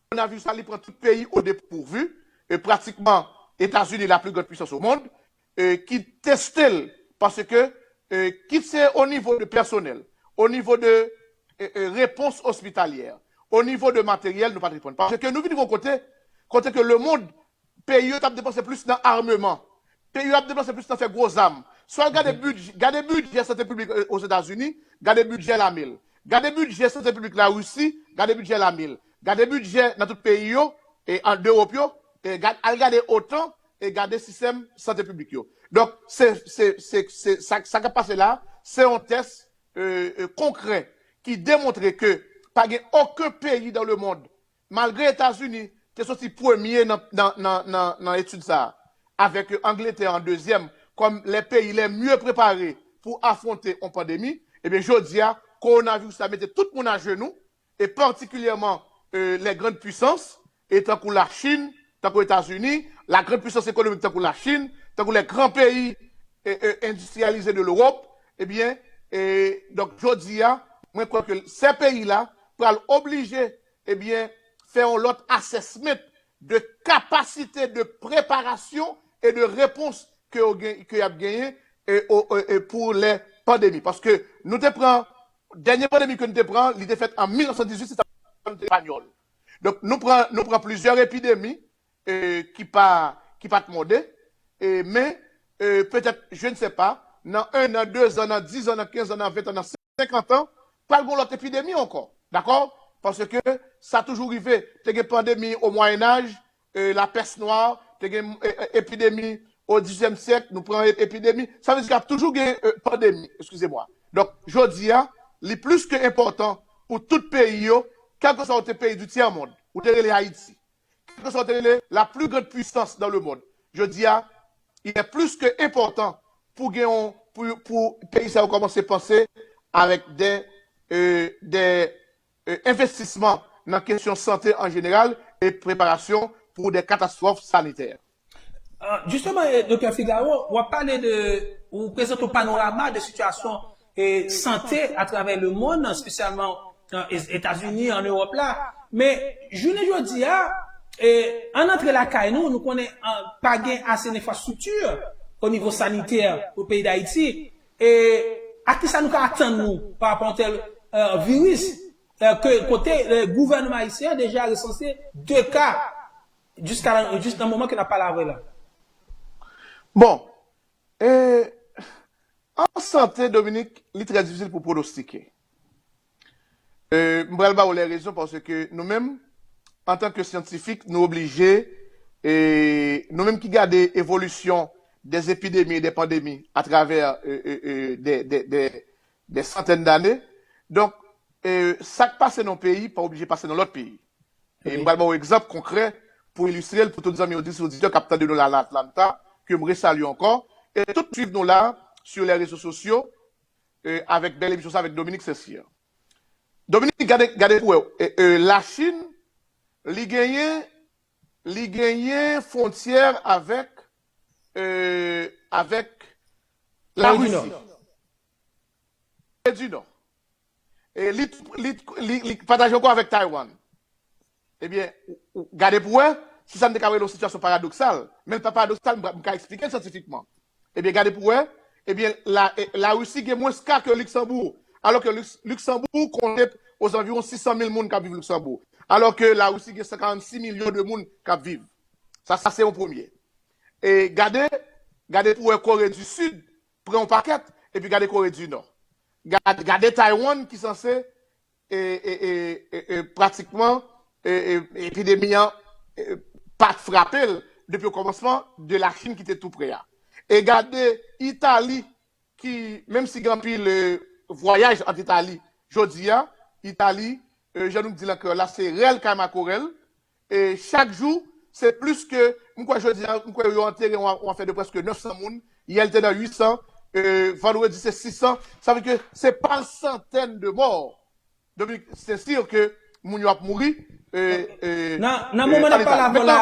kowonaviris la, li pran tout peyi o depouvu, e pratikman Etazini, la plus grande puissance au monde, e ki teste l, paske, e, kit se o nivo de pèsonèl, o nivo de, e, e, repons ospitalyè, o nivo de materyèl, nou pa t reponn. Paske nou vin yon kote, kote ke lemond, peyi yo t ap depanse plis nan ameman, peyi yo ap depanse plis nan fè gwo zam. Swa gade bidjè, gade bidjè sante piblik, e, Ozetazini, gade bidjè lame l. Gade bidjè sante piblik Larisi, gade bidjè lame l. Gade bidjè nan tout peyi yo, e an Ewòp yo, e gad, al gade OTAN, e gade sistèm sante piblik yo. Donk, se, se, se, se sa, sa k ap pase la, se yon tès, e, e, konkrè ki demontre ke pa gen okenn peyi dans le monde, malgre Etazini te soti premye nan, nan, nan, nan, nan etid sa a, avèk Angletè an dezyèm, kòm les pays les mieux préparés pour affronter yon pandemi, ebyen, jodi a, kowonaviris la mete tout moun ajenou, e patikilyèman, e, les grandes puissances, e tankou Lachin, tankou Etazini, la grande puissance économique tankou Lachin, tankou les grands pays, e, e, industrialisés de l'Europe, ebyen, e, donk, jodi a, mwen kwè ke se peyi la pral oblije, ebyen, fè yon lòt assessment de kapasite de preparasyon e de repons ke yo gen, ke y ap genyen, e, o, e, e, pou lè pandemi. Paske nou te pran, dènye pandemi ke nou te pran, li te fèt an mil nèf san dizuit, se sa nou te Espanyòl. Donk, nou pran, nou pran plizyè epidemi, e, ki pa, ki pa t mòde, e, men, e, petèt, je ne sais pas, nan en an, de zan, nan diz an, nan kenz an, nan ven an, nan senkant an, pral gen lòt epidemi ankò. Dakò? Paske sa toujou rive. Te gen pandemi o Mwayen Aj, e, la pès nwa, te gen, e, e, epidemi o dizuityèm syèk, nou pran e- epidemi. Sa vle di k ap toujou gen, e, pandemi, eskize mwa. Donk, jodi a, li plis ke enpòtan pou tout peyi yo, kèlkeswa ou te peyi du tiers monde, ou te rele Ayiti, kèlkeswa ou te rele la plus grande puissance dans le monde, jodi a, il est plus que important pou gen yon, pou, pou peyi sa yo kòmanse panse avèk de, e, de, e, envestisman nan kesyon sante an jeneral e preparasyon pou de katastwòf sanitè. Jisteman, Doktè Figaro, w ap pale de, ou prezante yon panorama de sitiyasyon e sante atravè lemonn, espesyalman Etazini, an Ewòp la. Men, jounen jodi a, e, ann antre lakay nou, nou konnen pa gen ase enfrastrikti o nivo sanitè pou peyi Dayiti. E a kisa nou ka atann nou pa rapò a yon tèl viris, ke kote gouvènman ayisyen an deja resanse de ka jiska jis nan moman ke n ap pale avè la? Bon, e, an sante, Dominique, li trè difisil pou pwonostike. E, m pral ba ou lè rezon paske nou menm, antanke syantifik, nou oblije, e, nou menm ki gade evolisyon des épidémies et des pandémies atravè, e, e, e, de, de, de, de santèn dane. Donk, e, sa k pase nan yon peyi pa oblije pase nan lòt peyi. E m pral ba w egzanp konkrè pou ilistre l pou tout zanmi oditè oditè k ap tande nou la nan Atlanta, ke m resalye ankò, e tout swiv nou la sou lè rezo sosyo, e avèk bèl emisyon sa avèk Dominique Saint-Cyr. Dominique, gade, gade pou wè, e, e, Lachin, li genyen, li genyen fwontyè avèk, e, avèk Larisi. Kore di Nò. E li, li, li, li pataje ankò avèk Taiwan. Ebyen, ou, ou, gade pou wè si sa n te ka rele yon sitiyasyon paradoksal. Men l pa paradoksal, m, m ka eksplike l syantifikman. Ebyen, gade pou wè, ebyen, la, e, Larisi gen mwens ka ke Liksanbou. Alò ke Liks, Liksanbou konte ozanviwon sis san mil moun k ap viv Liksanbou. Alò ke Larisi gen san karannsis milyon de moun k ap viv. Sa, sa se yon premye. E gade, gade pou wè Kore di Sid pran yon pakèt, epi gade Kore di Nò. Gade, gade Taiwan ki sanse, e, e, e, e, e, pratikman, e, e, epidemi an, e, pa t frape l, depi okòmansman, de Lachin ki te tou pre a. E gade Itali, ki, menm si gen anpil, eh, vwayaj ant Itali, jodi a, Itali, eh, jan nou di l an kreyòl la, se rèl kay makorèl. E chak jou, se plis ke, m kwè jodi a, m kwè yo antere yon, yon afè de prèske nèf san moun. Yè, l te nan uit san, eh, vandredi, se sis san. Sa vle ke se pa santèn de mò. Dominik, se si ke moun yo ap mouri. Eh, eh, Nan, nan moman n ap pale avè w la,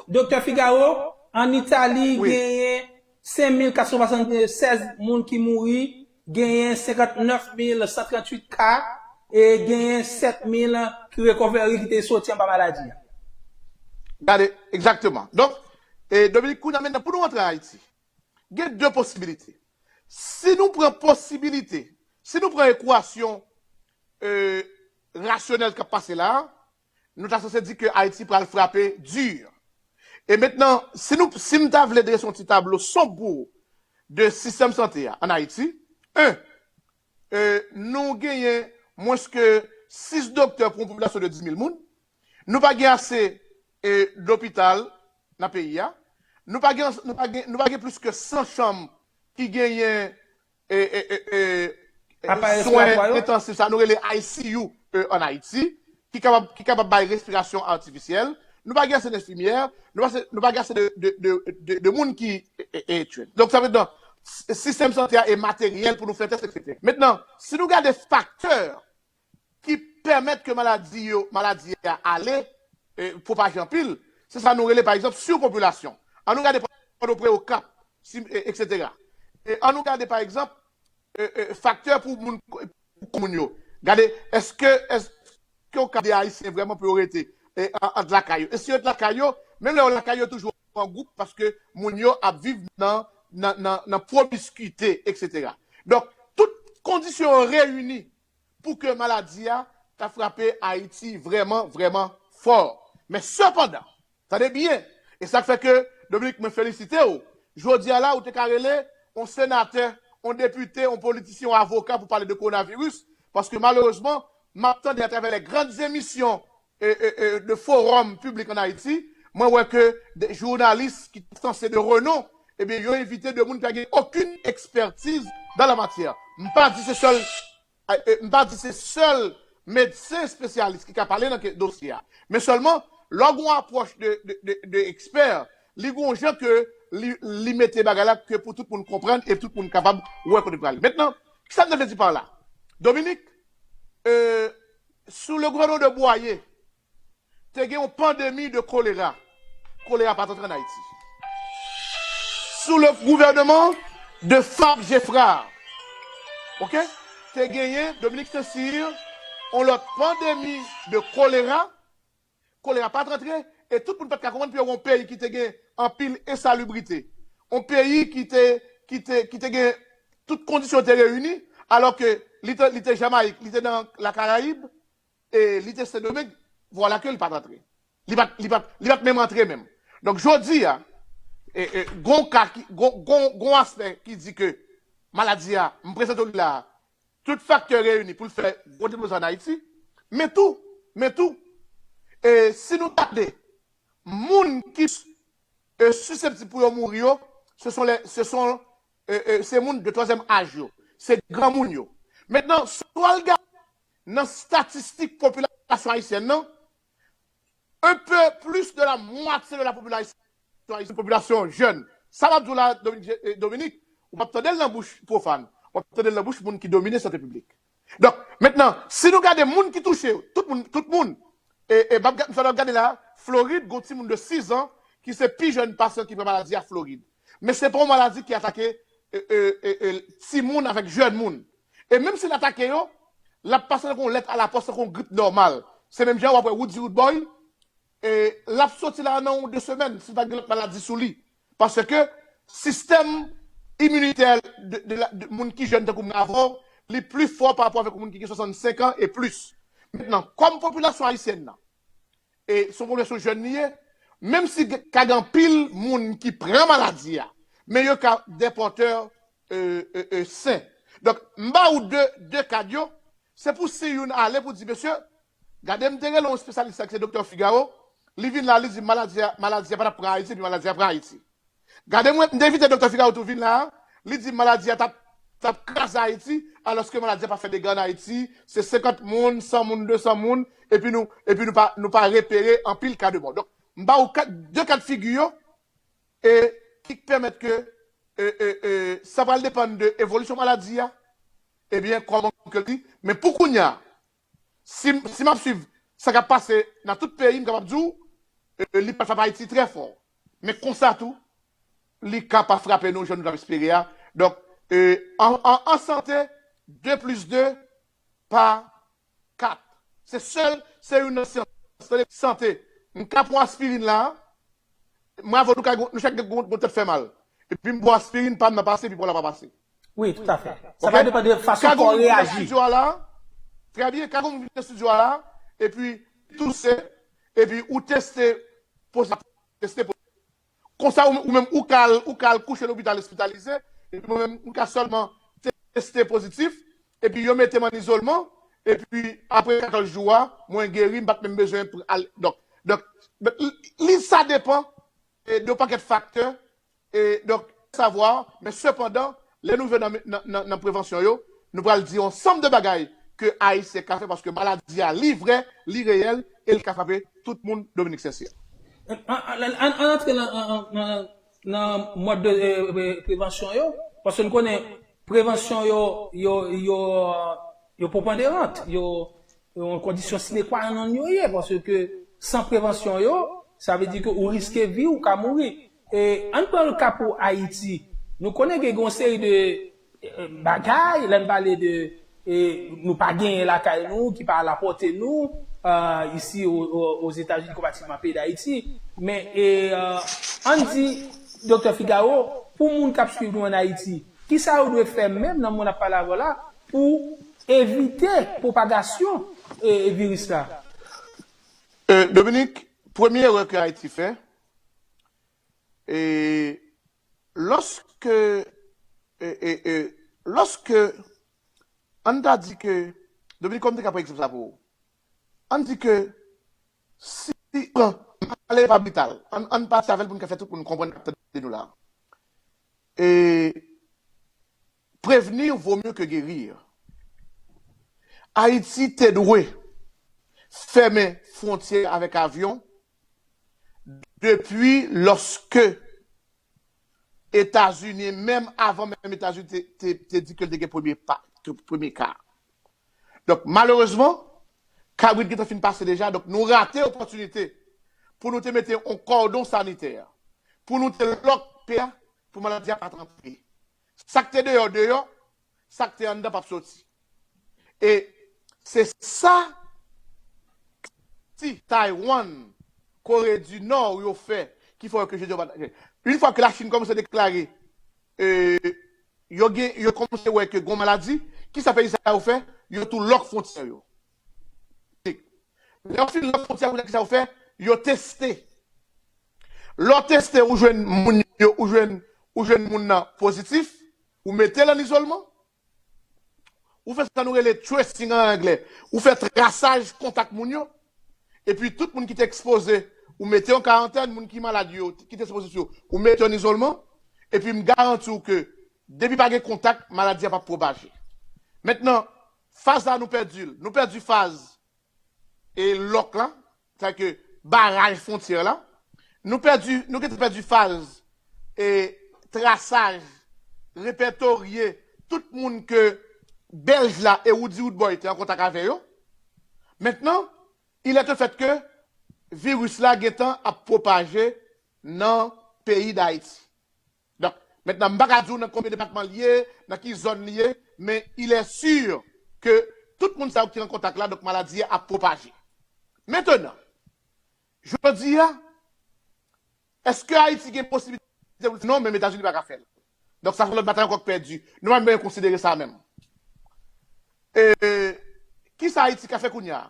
Doktè Figaro, ann Itali, genyen senk mil kat san swasannsèz moun ki mouri, genyen senkantnèf mil san tranntuit ka, e genyen sèt mil ki rekòvri, ki te soti anba maladi a. Gade, egzakteman. Donk, eh, Dominik, kounye a mentnan, pou nou rantre Ayiti, gen de posibilite. Si nou pran posibilite, si nou pran ekwasyon, eh, rasyonèl k ap pase la a, nou ta sanse di ke Ayiti pral frape di. E mentnan, si nou, si m ta vle drese yon ti tablo sonb pou ou de sistèm sante a ann Ayiti, en, eh, nou genyen mwens ke sis doktè pou yon popilasyon de dis mil moun. Nou pa gen ase, eh, lopital nan peyi a. Nou pa gen, nou pa gen, nou pa gen plis ke san chanm ki genyen, eh, eh, eh, eh, eh, Aparèy swen respiratoire yo? Entansif, sa nou rele I C U, eh, ann Ayiti, ki kapab, ki kapab bay respirasyon atifisyèl. Nou pa gen ase enfimyè, nou pa, nou pa gen ase de, de, de, de, de moun ki, eh, eh, eh, tchwe. Donk, sa vle di, s-, sistèm sante a e materyèl pou nou fè tès, etsetera. Mentnan, si nou gade faktè ki pèmèt ke maladi yo, maladi a ale, eh, pwopaje anpil, se sa nou rele, pa egzanp, sipopilasyon. An nou gade Pòtoprè, Okap, si, eh, etsetera. E an nou gade, pa egzanp, eh, eh, faktè pou moun, pou moun yo. Gade, èske, èske w ka de Ayisyen vrèman pou yo rete, eh, an, ant lakay yo? E si yo ret lakay yo, menm lè yo lakay yo toujou an gwoup, paske moun yo ap viv nan, nan, nan, nan pwomiskite, etsetera. Donk, tout kondisyon yo reyini pou ke maladi a ta frape Ayiti vrèman, vrèman fò. Men sepandan, tande byen, e sa k fè ke, Dominik, mwen felisite w. Jodi a la, ou te ka rele yon senatè, yon depite, yon politisyen, yon avoka pou pale de kowonaviris, paske malerezman, m ap tande atravè les grandes émissions, eh, eh, eh, de forum piblik ann Ayiti, mwen wè ke de jounalis ki sanse de renon, ebyen, yo envite de moun ki pa gen okenn ekspertiz dan la matyè. M pa di se sèl, eh, eh, m pa di se sèl medsen espesyalis ki ka pale nan ke-, dosye a. Men sèlman, lè w gen yon apwòch de, de, de, de ekspè, li gen yon jan ke li, li mete bagay la ke pou tout moun konprann e tout moun kapab wè kote l prale. Mentnan, kisa m te vle di pa la? Dominik, eh, sou le gouvènman de Bouaye, te gen yon pandemi de kolera. Kolera pa t antre ann Ayiti. Sou le gouvènman de Fabre Geffrard, oke, te genyen Dominique Saint-Cyr, yon lòt pandemi de kolera. Kolera pa t antre, e tout moun pa t ka konprann pou yo yon peyi ki te gen anpil ensalibrite, yon peyi ki te, ki te, ki te gen tout kondisyon te reyini, alò ke li te, li te Jamayik, li te nan Lakarayib, e li te Sendomeng, vwala ke li pa t antre. Li pa t, li pa t, li pa t menm antre menm. Donk, jodi a, e, e, gon ka ki, gon, gon, gon aspè ki di ke maladi a, m prezante w li la a, tout faktè reyini pou l fè gwo deplozyon ann Ayiti, men tou, men tou, e, si nou gade, moun ki, e, siseptib pou yo mouri yo, se son lè, se son, e, e, se moun de twazyèm aj yo, se granmoun yo. Mentnan, si w al gade nan statistik popilasyon ayisyèn nan, un peu plus de la moitié de la population, popilasyon jèn. Sa m ap di w la, Dominik, eh, Dominik, ou p ap tande l nan bouch pwofàn, w ap tande l nan bouch moun ki domine sante piblik. Donk, mentnan, si nou gade moun ki touche, tout moun, tout moun, e, e, m ap ga-, m fè w gade la, Florid, gon timoun de sis an, ki se pi jèn pasyan ki pran maladi a Florid. Men se pa yon maladi ki atake, e, e, e, e, timoun avèk jèn moun. E menm si l atake yo, l ap pase tankou yon lèt alapòs, tankou yon grip nòmal. Se menm jan w ap wè Roody Roodboy, e l ap soti la nan yon de semèn, si l pa gen lòt maladi sou li. Paske sistèm iminitè de, de, la- de moun ki jèn tankou mwen avè w, li pli fò parapò avèk moun ki gen swasannsenk an e plis. Mentnan, kòm popilasyon ayisyèn nan, e se yon popilasyon jèn li ye, menm si gen- ka gen anpil moun ki pran maladi a, men yo ka de pòtè, e, e, e, sen. Donk, m ba ou de, de kad yo, se pou si youn ale pou di, mesye, gade m te rele yon espesyalis sa ki se Doktè Figaro, Li vin la, li di maladi a, maladi a pa t ap pran Ayiti, epi maladi a pran Ayiti. Gade mwen, m te envite Doktè Figaro tou vin la, li di maladi a t ap, t ap kraze Ayiti, alòske maladi a pa fè dega an Ayiti, se senkant moun, san moun, de san moun, epi nou, epi nou pa, nou pa repere anpil ka de mò. Donk, m ba ou kat, de kat figi yo, e ki pèmèt ke e, e, e, sa pral depann de evolisyon maladi a, ebyen, kòman ke l di. Men pou kounye a, si, si m ap swiv sa k ap pase nan tout peyi, m kapab di w, e, li pral frape Ayiti trè fò. Men konsa tou, li ka pa frape nou jan nou t ap espere a. Donk, e, an, an, an sante, de plis de pa kat. Se sèl, se youn nan syans. Sante. M ka pran aspirin la, mwen avè w, nou ka, nou chak gen yon tèt fè mal. Epi m pran aspirin, pa m nan pase, epi pa w la pa pase. Wi, toutafè. Sa va depann de fason kò w reyaji. Trè byen, ka gon moun vin nan estidyo a la, epi touse, epi ou teste pozitif, teste pozitif. Konsa, ou, ou menm, ou ka al, ou ka al kouche lopital ospitalize, epi mwen menm, m ka sèlman teste pozitif, epi yo mete m an izolman, epi apre katòz jou a, mwen geri, m pa t menm bezwen al. Donk, donk, li, sa depann e, de yon pakèt faktè. E, donk, savwa, men sepandan, lè nou rive nan, nan, nan, nan prevansyon yo, nou pral di yon ansanm de bagay ke Ayisyen ka fè paske maladi a, li vrè, li reyèl, e li ka frape tout moun, Dominique St-Cyr. Ann antre nan, nan, nan, nan mòd de e, e, prevansyon yo, paske nou konnen prevansyon yo, yo, yo, yo preponderant, yo, yon kondisyon sine qua non yo ye, paske san prevansyon yo, sa vle di ke ou riske vi w, ou ka mouri. E, ann pran le ka pou Ayiti. Nou konnen gen yon seri de e, bagay, lè n pale de e, nou pa genyen lakay nou, ki pa alapòte nou, e, isi o, o, Ozetazini, konpatilman peyi Dayiti. Men, e, e, ann di, Doktè Figaro, pou moun k ap swiv nou ann Ayiti, kisa yo dwe fè menm nan moman n ap pale avè w la pou evite pwopagasyon e, e viris la? E, Dominique, premye erè ke Ayiti fè, e, lòske, e, e, e, lòske, ann ta di ke, Dominique, kòm te ka pran egzanp sa pou ou, ann di ke si, pran, m pale pa brital, ann, ann pati avè l pou n ka fè tout moun konprann k ap tande nou la. E, prévenir vaut mieux que guérir. Ayiti te dwe fèmen fwontyè avèk avyon depi lòske Etazini, menm avan menm Etazini te, te, te di ke l te gen premye pa, ke premye ka. Donk, malerezman, kabrit gentan fin pase deja, donk nou rate opòtinite pou nou te mete yon kòdon sanitè, pou nou te lòk pè a, pou maladi a pa t antre. Sa k te deyò, deyò, sa k te anndan p ap soti. E se sa ti Taiwan, Kore di Nò yo fè, ki fè ke jodi a, yon fwa ke Lachin kòmanse deklare, e, yo gen, yo kòmanse wè ke gon maladi, kisa peyi sa yo fè? Yo tou lòk fwontyè yo. Lè yo fin lòk fwontyè, kounye a kisa yo fè? Yo teste. Lè w teste, ou jwenn moun yo, ou jwenn, ou jwenn moun nan pozitif, ou mete l an izolman, ou fè sa nou rele tracing an anglè, ou fè trasaj kontak moun yo, epi tout moun ki te ekspoze, ou mete yo an karantèn, moun ki malad yo, ki te pozitif yo, ou mete yo an izolman, epi m garanti w ke depi pa gen kontak, maladi a p ap pwopaje. Mentnan, faz la nou pèdi l. Nou pèdi faz e lòk la, sa ke baraj fwontyè la. Nou pèdi, nou gentan pèdi faz e trasaj, repètorye tout moun ke Bèlj la e Woody Woodboy te an kontak avè yo. Mentnan, il est un fait ke viris la gentan ap pwopaje nan peyi Dayiti. Donk, mentnan, m pa ka di w nan konbyen depatman l ye, nan ki zòn li ye, men il est sûr ke tout moun sa yo ki an kontak la, donk maladi a ap pwopaje. Mentnan, jodi a, èske Ayiti gen posibilite pou l fè? Non, menm Etazini pa ka fè l. Donk, sa se yon lòt batay ankò k pèdi. Nou pa menm konsidere sa menm. E, kisa Ayiti ka fè kounye a?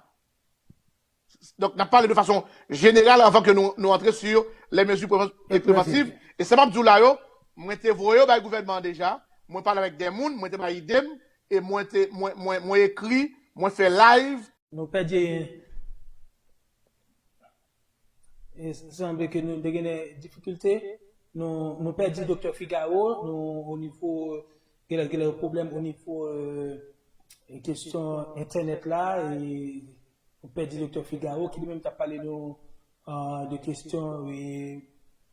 Donk, n ap pale de fason jeneral anvan ke nou, nou antre sou les mesures prévention, e prevantiv. E sa m ap di w la yo, mwen te voye yo bay gouvènman an deja, mwen pale avèk de moun, mwen te bay ide m, e mwen te, mwen, mwen, mwen ekri, mwen fè live. Nou pèdi E sanble ke nou te gen difikilte. Nou, nou pèdi Doktè Figaro, nou, o nivo, gen lè, gen lè pwoblèm o nivo, euh, kesyon entènèt la, e nou pèdi Doktè Figaro, ki li menm t ap pale nou, euh, de kesyon, e,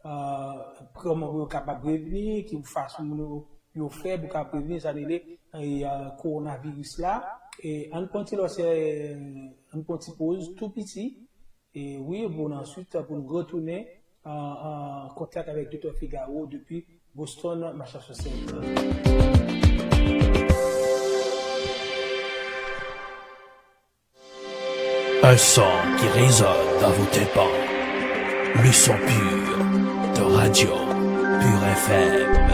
euh, kòman pou yo kapab revni, ki fason pou nou, yo fè pou kapab revni, sa rele, e, euh, kowonaviris la. E ann pran ti lòse, ann pran ti poz tou piti, e wi, pou n answit, pou n retounen an, an kontak avèk Doktè Figaro depi Boston, Massachusetts. Un son qui résonne dans vos tympans. Le son pur de Radio Pure F M.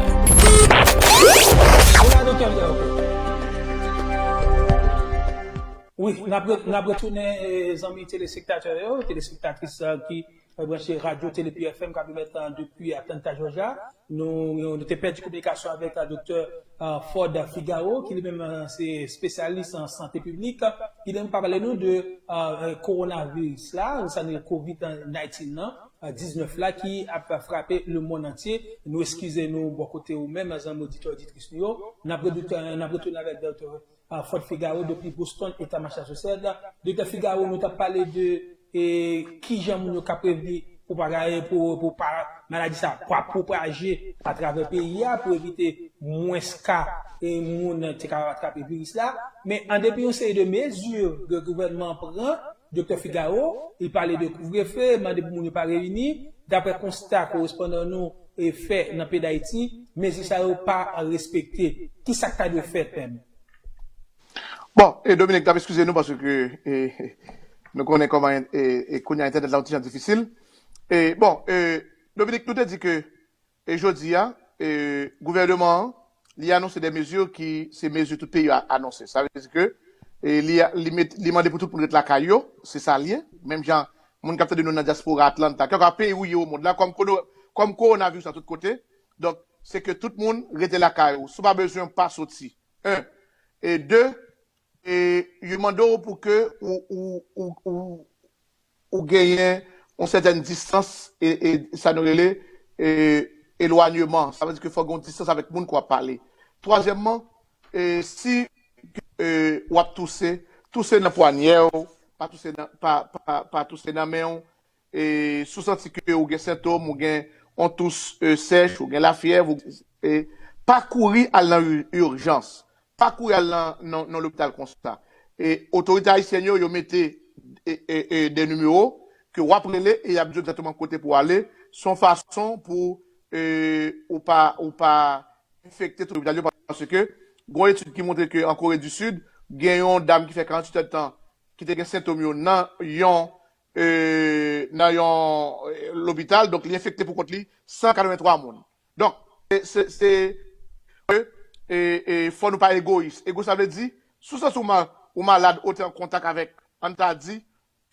Wi, n ap re-, n ap retounen, eh, zanmi telespektatè yo, telespektatris, eh, ki, eh, branche Radyo Tele Pure F M k ap emèt, eh, depi Atlanta, Georgia. Nou, nou te pèdi kominikasyon avèk, eh, Doktè, eh, Ford Figaro, ki li menm, eh, se espesyalis an sante piblik. Ki li menm pale nou de, eh, kowonaviris la, sa nou rele kovid diznèf la, eh, diznèf la, ki ap frape lemonn antye. Nou eskize nou bò kote ou menm, zanmi oditè, oditris nou yo. N ap redoute-, n ap retounen avèk Doktè ah, Ford Figaro depi Boston, Eta Massachusetts. Doktè Figaro, nou t ap pale de, eh, kijan moun yo ka prevni pou pa gaye, pou, pou pa maladi sa pa pwopaje atravè peyi a, pou evite mwens ka, eh, moun te ka atrape viris la. Men an depi yon seri de mezi ke gouvènman an pran, Doktè Figaro, li pale de kouvrefe, mande pou moun yo pa reyini. Daprè konsta korespondan nou, eh, fè nan peyi Dayiti, mezi sa yo pa respekte. Kisa k ta dwe fèt menm? Bon, e Dominique, n ap eskize nou paske, e, nou konnen kòman, e, e kounye a entènèt la yon ti jan difisil. E, bon, e, Dominique, nou te di ke, e, jodi a, e, gouvènman an, li anonse de mezi ki se mezi tout peyi a anonse. Sa vle di ke, e, li, li met, li mande pou tout moun ret lakay yo, se sa l ye. Menm jan, moun k ap tande nou nan dyaspora Atlanta, kèlkeswa peyi ou ye o mond la, kòm kono-, kòm kowonaviris la tout kote, donk, se ke tout moun rete lakay ou. Si w pa bezwen, pa soti. En. E de, e yo mande w pou ke ou, ou, ou, ou, ou genyen yon sètèn distans, e, e sa nou rele, e, elwanyman. Sa vle di ke fòk gen yon distans avèk moun ke w ap pale. Twazyèmman, e si, e, w ap touse, touse nan pwanyè w, pa touse nan, pa, pa, pa touse nan men w, e, si w santi ke ou gen sentòm, ou gen yon tous, e, sèch, ou gen lafyèv, ou, e, pa kouri al nan ur-, urjans. Pa kouri al nan, nan, nan lopital konsa. E, otorite ayisyèn yo, yo mete, e, e, e, de nimewo ke w ap rele e y ap di w egzakteman kote pou w ale. Se yon fason pou, e, ou pa, ou pa enfekte tout lopital yo, paske gen yon etid ki montre ke an Kore di Sid, gen yon dam ki fè karanntuit èdtan ki te gen sentòm yo nan yon, e, nan yon, e, lopital, donk li enfekte pou kont li san katrevenntwa moun. Donk, se, se, se, e, e, e, fò nou pa egoyis. Egoyis, sa vle di, si w santi w ma-, ou malad, ou te an kontak avèk, ann ta di,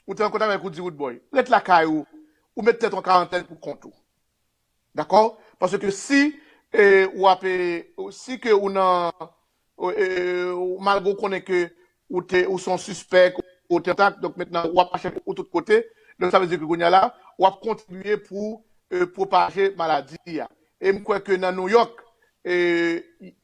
ou te an kontak avèk Woody Woodboy, ret lakay ou, ou met tèt ou an karantèn pou kont ou. Dakò? Paske si, e, w ap, e, si ke ou nan, e, e, malgre w konnen ke ou te, ou se yon sispèk, ou te kontak, donk mentnan w ap mache ou tout kote, donk sa vle di ke kounye a la, w ap kontribye pou, e, pwopaje maladi a. E m kwè ke nan New York, e,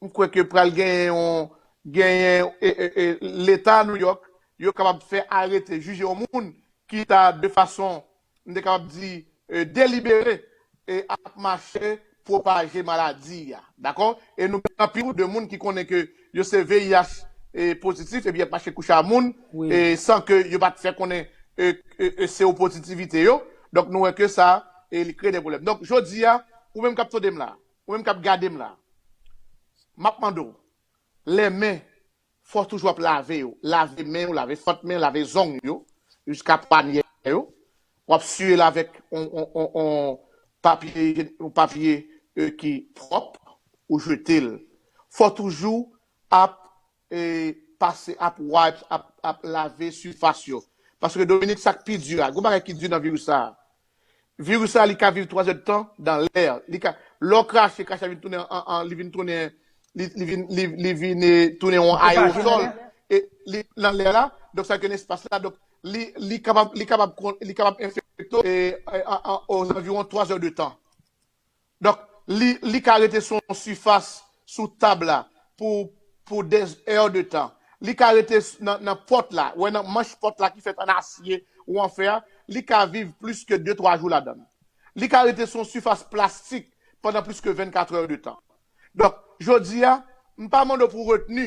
m kwè ke pral genyen yon, genyen, e, e, e, leta New York, yo kapab fè arete, jije yon moun ki ta de fason, m te kapab di, e, delibere, e, ap mache pwopaje maladi a. Dakò? E nou gen anpil de moun ki konnen ke yo se V I H, e, pozitif, epi y ap mache kouche a moun, wi, e, san ke yo pa t fè konnen, e, e, e, sewopozitivite yo. Donk, nou wè ke sa, e, li kreye de pwoblèm. Donk, jodi a, ou menm k ap tande m la, ou menm k ap gade m la, m ap mande w, lè men, fò toujou ap lave yo. Lave men yo, lave fant men, lave zong yo, jiska pwanyè yo. W ap siye l avèk on, on, on, on papye, on papye, e, ki pwòp, ou jete l. Fò toujou ap, e, pase, ap wipes, ap, ap lave sifas yo. Paske Dominique, sa k pi di a, gon bagay ki di nan viris sa a. Viris la, li ka viv twa zè d tan dan lè. Li ka, lè w krache, krache a vin tounen an, an, li vin tounen, li, li vin, li, li vin, e, tounen yon ayewosòl. E li nan lè la, donk sa ke nan espas la, donk li, li kapab, li kapab kon-, li kapab enfekte e, e, an, an, aux environs trois heures de temps. Donk, li, li ka rete sou yon sifas sou tab la pou, pou des heures de temps. Li ka rete s- nan, nan pòt la, wè nan manch pòt la ki fèt an asye ou an fè a, li ka viv plis ke de twa jou ladan l. Li ka rete sou yon sifas plastik pandan plis ke vennkat heures de temps. Donk, jodi a, m pa mande w pou retni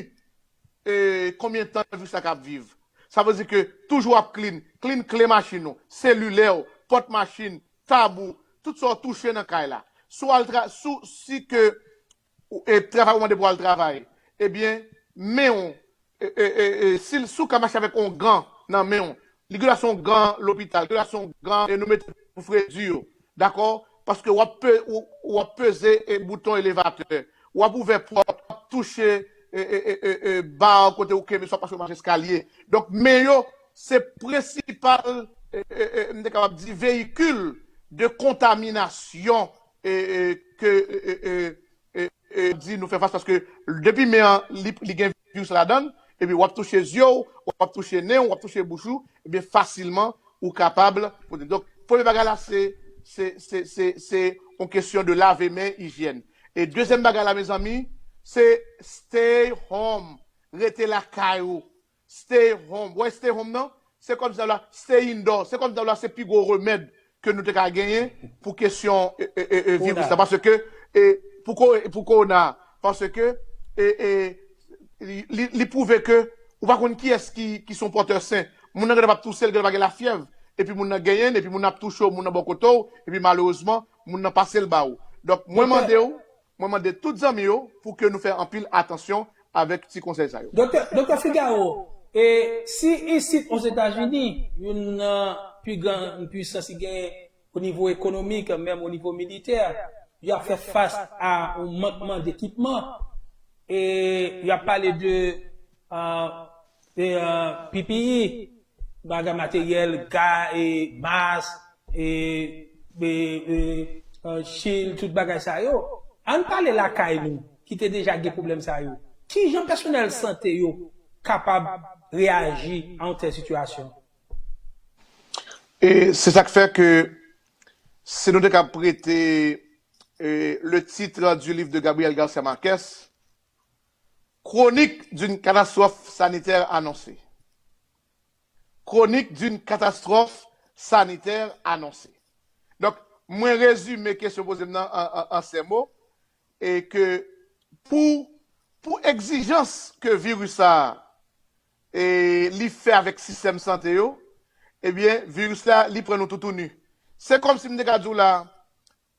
e, konbyen tan viris la ka ap viv. Sa vle di ke toujou ap clean, clean kle machin ou, selilè w, pòt machin, tab ou, tout sa w touche nan kay la. Si w al tra, si, si ke ou- e, travay ou mande pou al travay, ebyen, men w, e, e, e, e, si, si w ka mache avèk yon gan nan men w, li gen dwa se yon gan lopital, gen dwa se yon gan e, nou mete pou fredi yo. Dakò? Paske w ap pe- w- w ap peze e, bouton elevatè, w ap ouvè pòt, w ap touche e, e, e, e, e, ba kote ou kenbe swa paske w mache eskalye. Donk, men yo, se prensipal, e, e, e, m te kapab di, veyikil de kontaminasyon e, e, ke e, e, e, e, e, di nou fè fas paske depi men an, li, li gen viris ladan l, epi w ap touche zye w, w ap touche nen w, w ap touche bouch ou, ebyen fasilman ou kapab pote. Donk, premye bagay la, se, se, se, se, se yon kesyon de lave men, ijyèn. E dezyèm bagay la, mezanmi, se stay home. Rete lakay ou. Stay home. Wè, stay home nan, se kòmsi la, stay indoor. Se kòmsi la, se pi gwo remèd ke nou te ka genyen pou kesyon e, e, e, e, viris la. Paske, e, pou, ko- pou kowona, paske e, e, li, li, li pwouve ke ou pa konn kiyès ki, ki se yon pòtè sen. Moun nan genlè p ap touse, l genlè pa gen lafyèv. Epi moun nan genyen l, epi moun nan ap touche w, moun nan bò kote w, epi malerezman, moun nan pase l ba ou. Donk, mwen mande w, mwen mande tout zanmi yo pou ke nou fè anpil atansyon avèk ti konsèy sa yo. Doktè, Doktè Figaro, e si isit Ozetazini, youn nan pi gran pwisans ki genyen o nivo ekonomik, menm o nivo militè, y ap fè fas a yon mankman dekipman. E y ap pale de, euh, de, euh, P P E, bagay materyèl, ga, e, mas, e, e, e, euh, shield, tout bagay sa yo. Ann pale lakay nou, ki te deja gen pwoblèm sa yo. Ki jan pèsonèl sante yo kapab reyaji a yon tèl sitiyasyon? E se sa k fè ke si nou te ka prete e, le titre du livre de Gabriel Garcia Marquez, Chronique d'une catastrophe sanitaire annoncée. Chronique d'une catastrophe sanitaire annoncée. Donk, mwen rezime kesyon poze m nan an, an, an sèl mo, e ke pou, pou egzijans ke viris sa a, e, li fè avèk sistèm sante yo, ebyen, viris la, li pran nou toutouni. Se kòmsi m te ka di w la,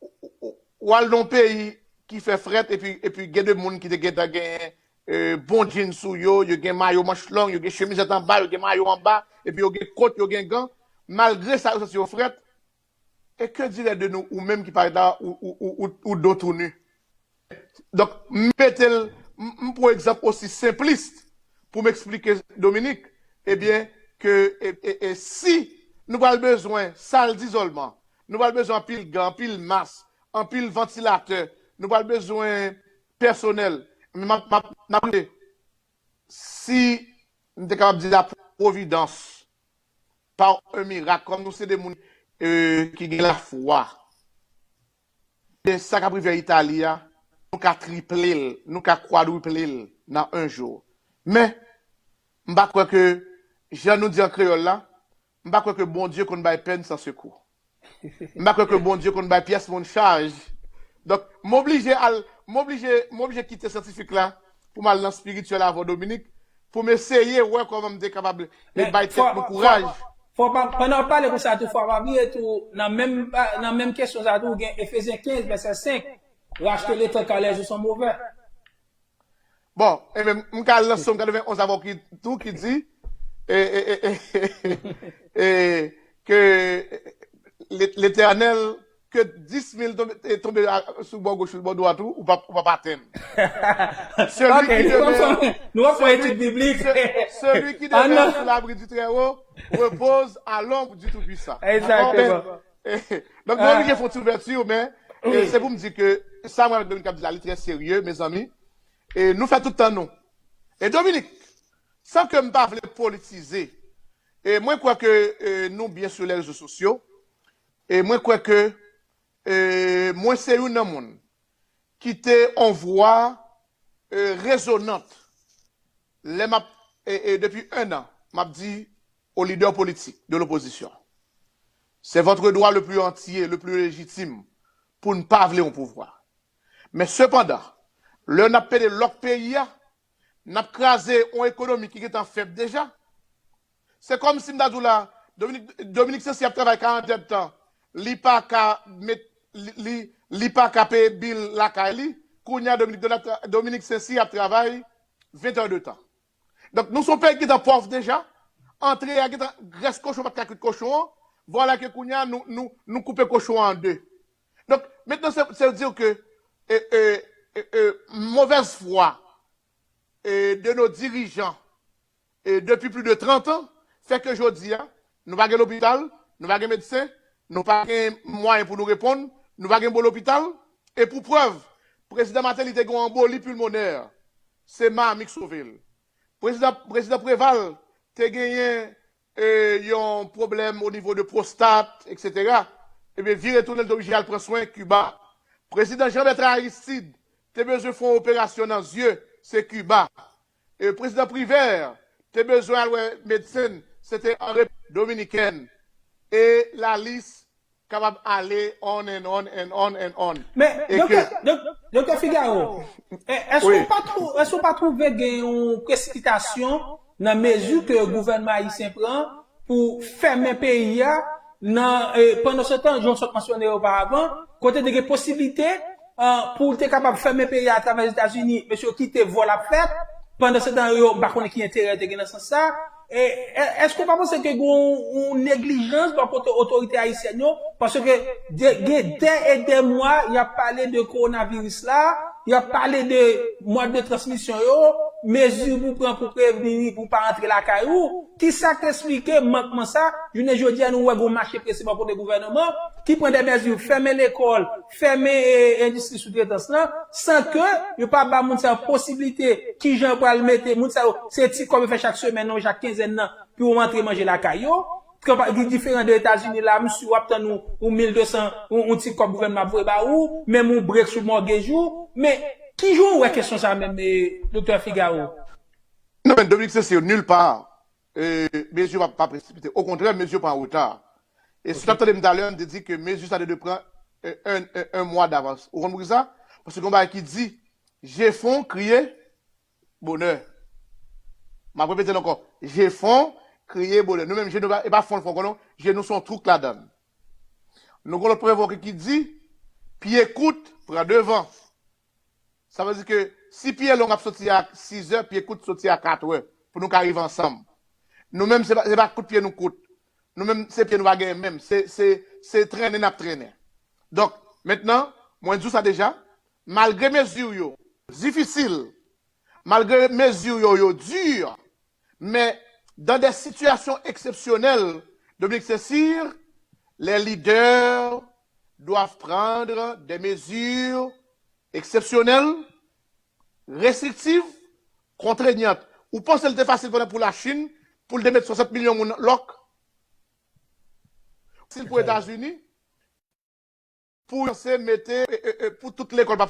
ou, ou, ou al nan yon peyi ki fè frèt, epi, epi gen de moun ki te gentan gen, e, bon djin sou yo, yo gen mayo manch long, yo gen chemizèt anba, yo gen mayo anba, epi yo gen kot, yo gen gan. Malgre sa, yo santi yo frèt. E ke dire de nou, ou menm ki parèt la, ou, ou, ou, ou, ou do tou ni? Donk, m mete l, m, m pran egzanp osi senplis pou m eksplike Dominik, ebyen, ke, e, e, e si nou pral bezwen sal dizòlman, nou pral bezwen anpil gan, anpil mas, anpil vantilatè, nou pral bezwen pèsonèl, men m ap, m ap, m ap rele, si m te kapab di la Providence, pa yon mirak, kòm nou se de moun, e, ki gen lafwa, e sa k ap rive Itali a, nou ka triple l, nou ka kwadriple l nan yon jou. Men, m pa kwè ke, jan nou di an kreyòl la, m pa kwè ke Bondye konn bay pèn san sekou. M pa kwè ke Bondye konn bay pyès moun chaj. Donk, m oblije al, m oblije, m oblije kite syantifik la pou m al nan espirityèl avè w, Dominik, pou m eseye wè kòman m te kapab bay tèt mwen kouraj. Fò pa, pandan w ap pale konsa tou, fò w pa bliye tou, nan menm, nan menm kesyon sa tou, ou gen Efezyen kenz, vèsè senk, rachte le tan car les jours sont mauvais. Bon, e men, m ka lanse yon katrevenn onz avè w ki, tou ki di, e, e, e, e, e, ke Letènèl, ke dis mil tonbe, e, tonbe a, sou bò goch ou bò dwat ou, ou p ap, ou p ap atenn. Celui qui demeure, nou ap fè etid biblik. Celui qui demeure sous l'abri du Très-Haut repose à l'ombre du Tout-Puissant. Exactement. Donk, nou oblije fè yon ti ouvèti, men, e, se pou m di ke sa mwen avèk Dominik ap di la, li trè serye, mezanmi. E nou fè tout tan nou. E Dominik, san ke m pa vle politize, e mwen kwè ke, e, nou byen sou lè rezo sosyo, E mwen kwè ke e, mwen se youn nan moun ki te on vwa e, rezonant lè m ap, e, e, depi en an, m ap di o lidè politik de lopozisyon, c'est votre droit le plus entier, le plus légitime pou n pa vle yon pouvwa. Men sepandan, lè n ap pede lòk peyi a, n ap kraze yon ekonomi ki gentan fèb deja. Se kòmsi m ta di w la, Dominique, Dominique Cécy ap travay karant èdtan, li pa ka met, li, li, li pa ka peye bil lakay li. Kounye a Dominique, Dominique Cécy ap travay ven èdtan. Donk, nou se yon peyi ki gentan pòv deja. Antre a gentan grès kochon pa t ka kwit kochon an. Vwala ke kounye a nou, nou, nou koupe kochon an an de. Donk, mentnan, se, se dire ke e, e, e, e, mauvaise foi e, de nos dirigeants e, depuis plus de trente ans, fè ke jodi a, nou pa gen lopital, nou pa gen medsen, nou pa gen mwayen pou nou reponn, nou pa gen bon lopital. E pou prèv, prezidan Martelly te gen yon anboli pulmonaire, se marmik sove l. Prezidan, prezidan Préval te genyen e, yon pwoblèm o nivo de pwostat, etsetera. Ebyen, vire tounen, l te oblije al pran swen Kiba. Prezidan Jean Bertrand Aristide te bezwen fè yon operasyon nan zye, se Kiba. E, prezidan Privert te bezwen al wè medsen, se te an Repiblik Dominikèn. E la liste kapab ale on and on and on and on. Men, e doktè, ke- dok- doktè Figaro, e- èske Wi. Ou pa twou- èske ou pa twouve gen yon presipitasyon nan mezi ke gouvènman ayisyen pran pou fèmen peyi a nan, e, pandan se tan, jan w sot mansyone oparavan, kote te gen posiblite, e, pou te kapab fèmen peyi a atravè Etazini, mesye yo kite vòl ap fèt, pandan se tan, yo, m pa konnen ki enterè yo te gen nan sans sa. E, e- èske w pa panse ke gen yon, yon neglijans bò kote otorite ayisyèn yo? Paske de- gen dè e dè mwa, y ap pale de kowonaviris la, y ap pale de mòd de transmisyon yo, mezi pou pran pou prevni, pou pa antre lakay ou. Kisa k eksplike mankman sa? Jounen jodi a, nou wè gon mache prese bò kote gouvènman ki pran de mezi, fèmen lekòl, fèmen, e, endistri soutretans lan, san ke yo pa ba moun sa yo posiblite, kijan yo pral mete moun sa yo, se ti kòb yo fè chak semèn, non, chak kenzèn nan, pou yo antre manje lakay yo. Ki diferan de Etazini la, misye, w ap tann ou, ou mil de san, ou, ou ti kòb gouvènman ap voye ba ou, menm ou brek sou mortgage ou. Men, kijan w wè kesyon sa menm, e, doktè Figaro? Non, men Dominique Cécy, nulle part, e, mezi pa, pa presipite. Okontrè, mezi pa an reta. E si w t ap tande m talè, m te di ke mezi sa te dwe pran, e, un, un, un mwa davans. Ou konn poukisa? Paske gon bagay ki di, je fon kriye bonè. M ap repete l ankò. Je fon kriye bonè. Nou menm, je nou pa, e pa fon l fon ankò non. Je nou se yon twou k ladan l. Nou gon lòt pwovèb ki di, pye kout pran devan. Sa vle di ke si pye long ap soti a sizè, pye kout soti a katrè pou nou ka rive ansanm. Nou menm, se pa, se pa kout pye nou kout. Nou menm, se pye nou pa genyen menm. Se, se, se trennen n ap trennen. Donk, mentnan, mwen di w sa deja, malgre mezi yo difisil, malgre mezi yo, yo di, men dans des situations exceptionnelles, Dominique Cécy, les leaders doivent prendre des mesures eksepsyonèl, restriktiv, kontrenyant. Ou panse l te fasil pandan pou Lachin pou l te met swasant milyon moun lòk? Fasil pou Etazini pou yo se mete, e, e, e, pou tout lekòl pa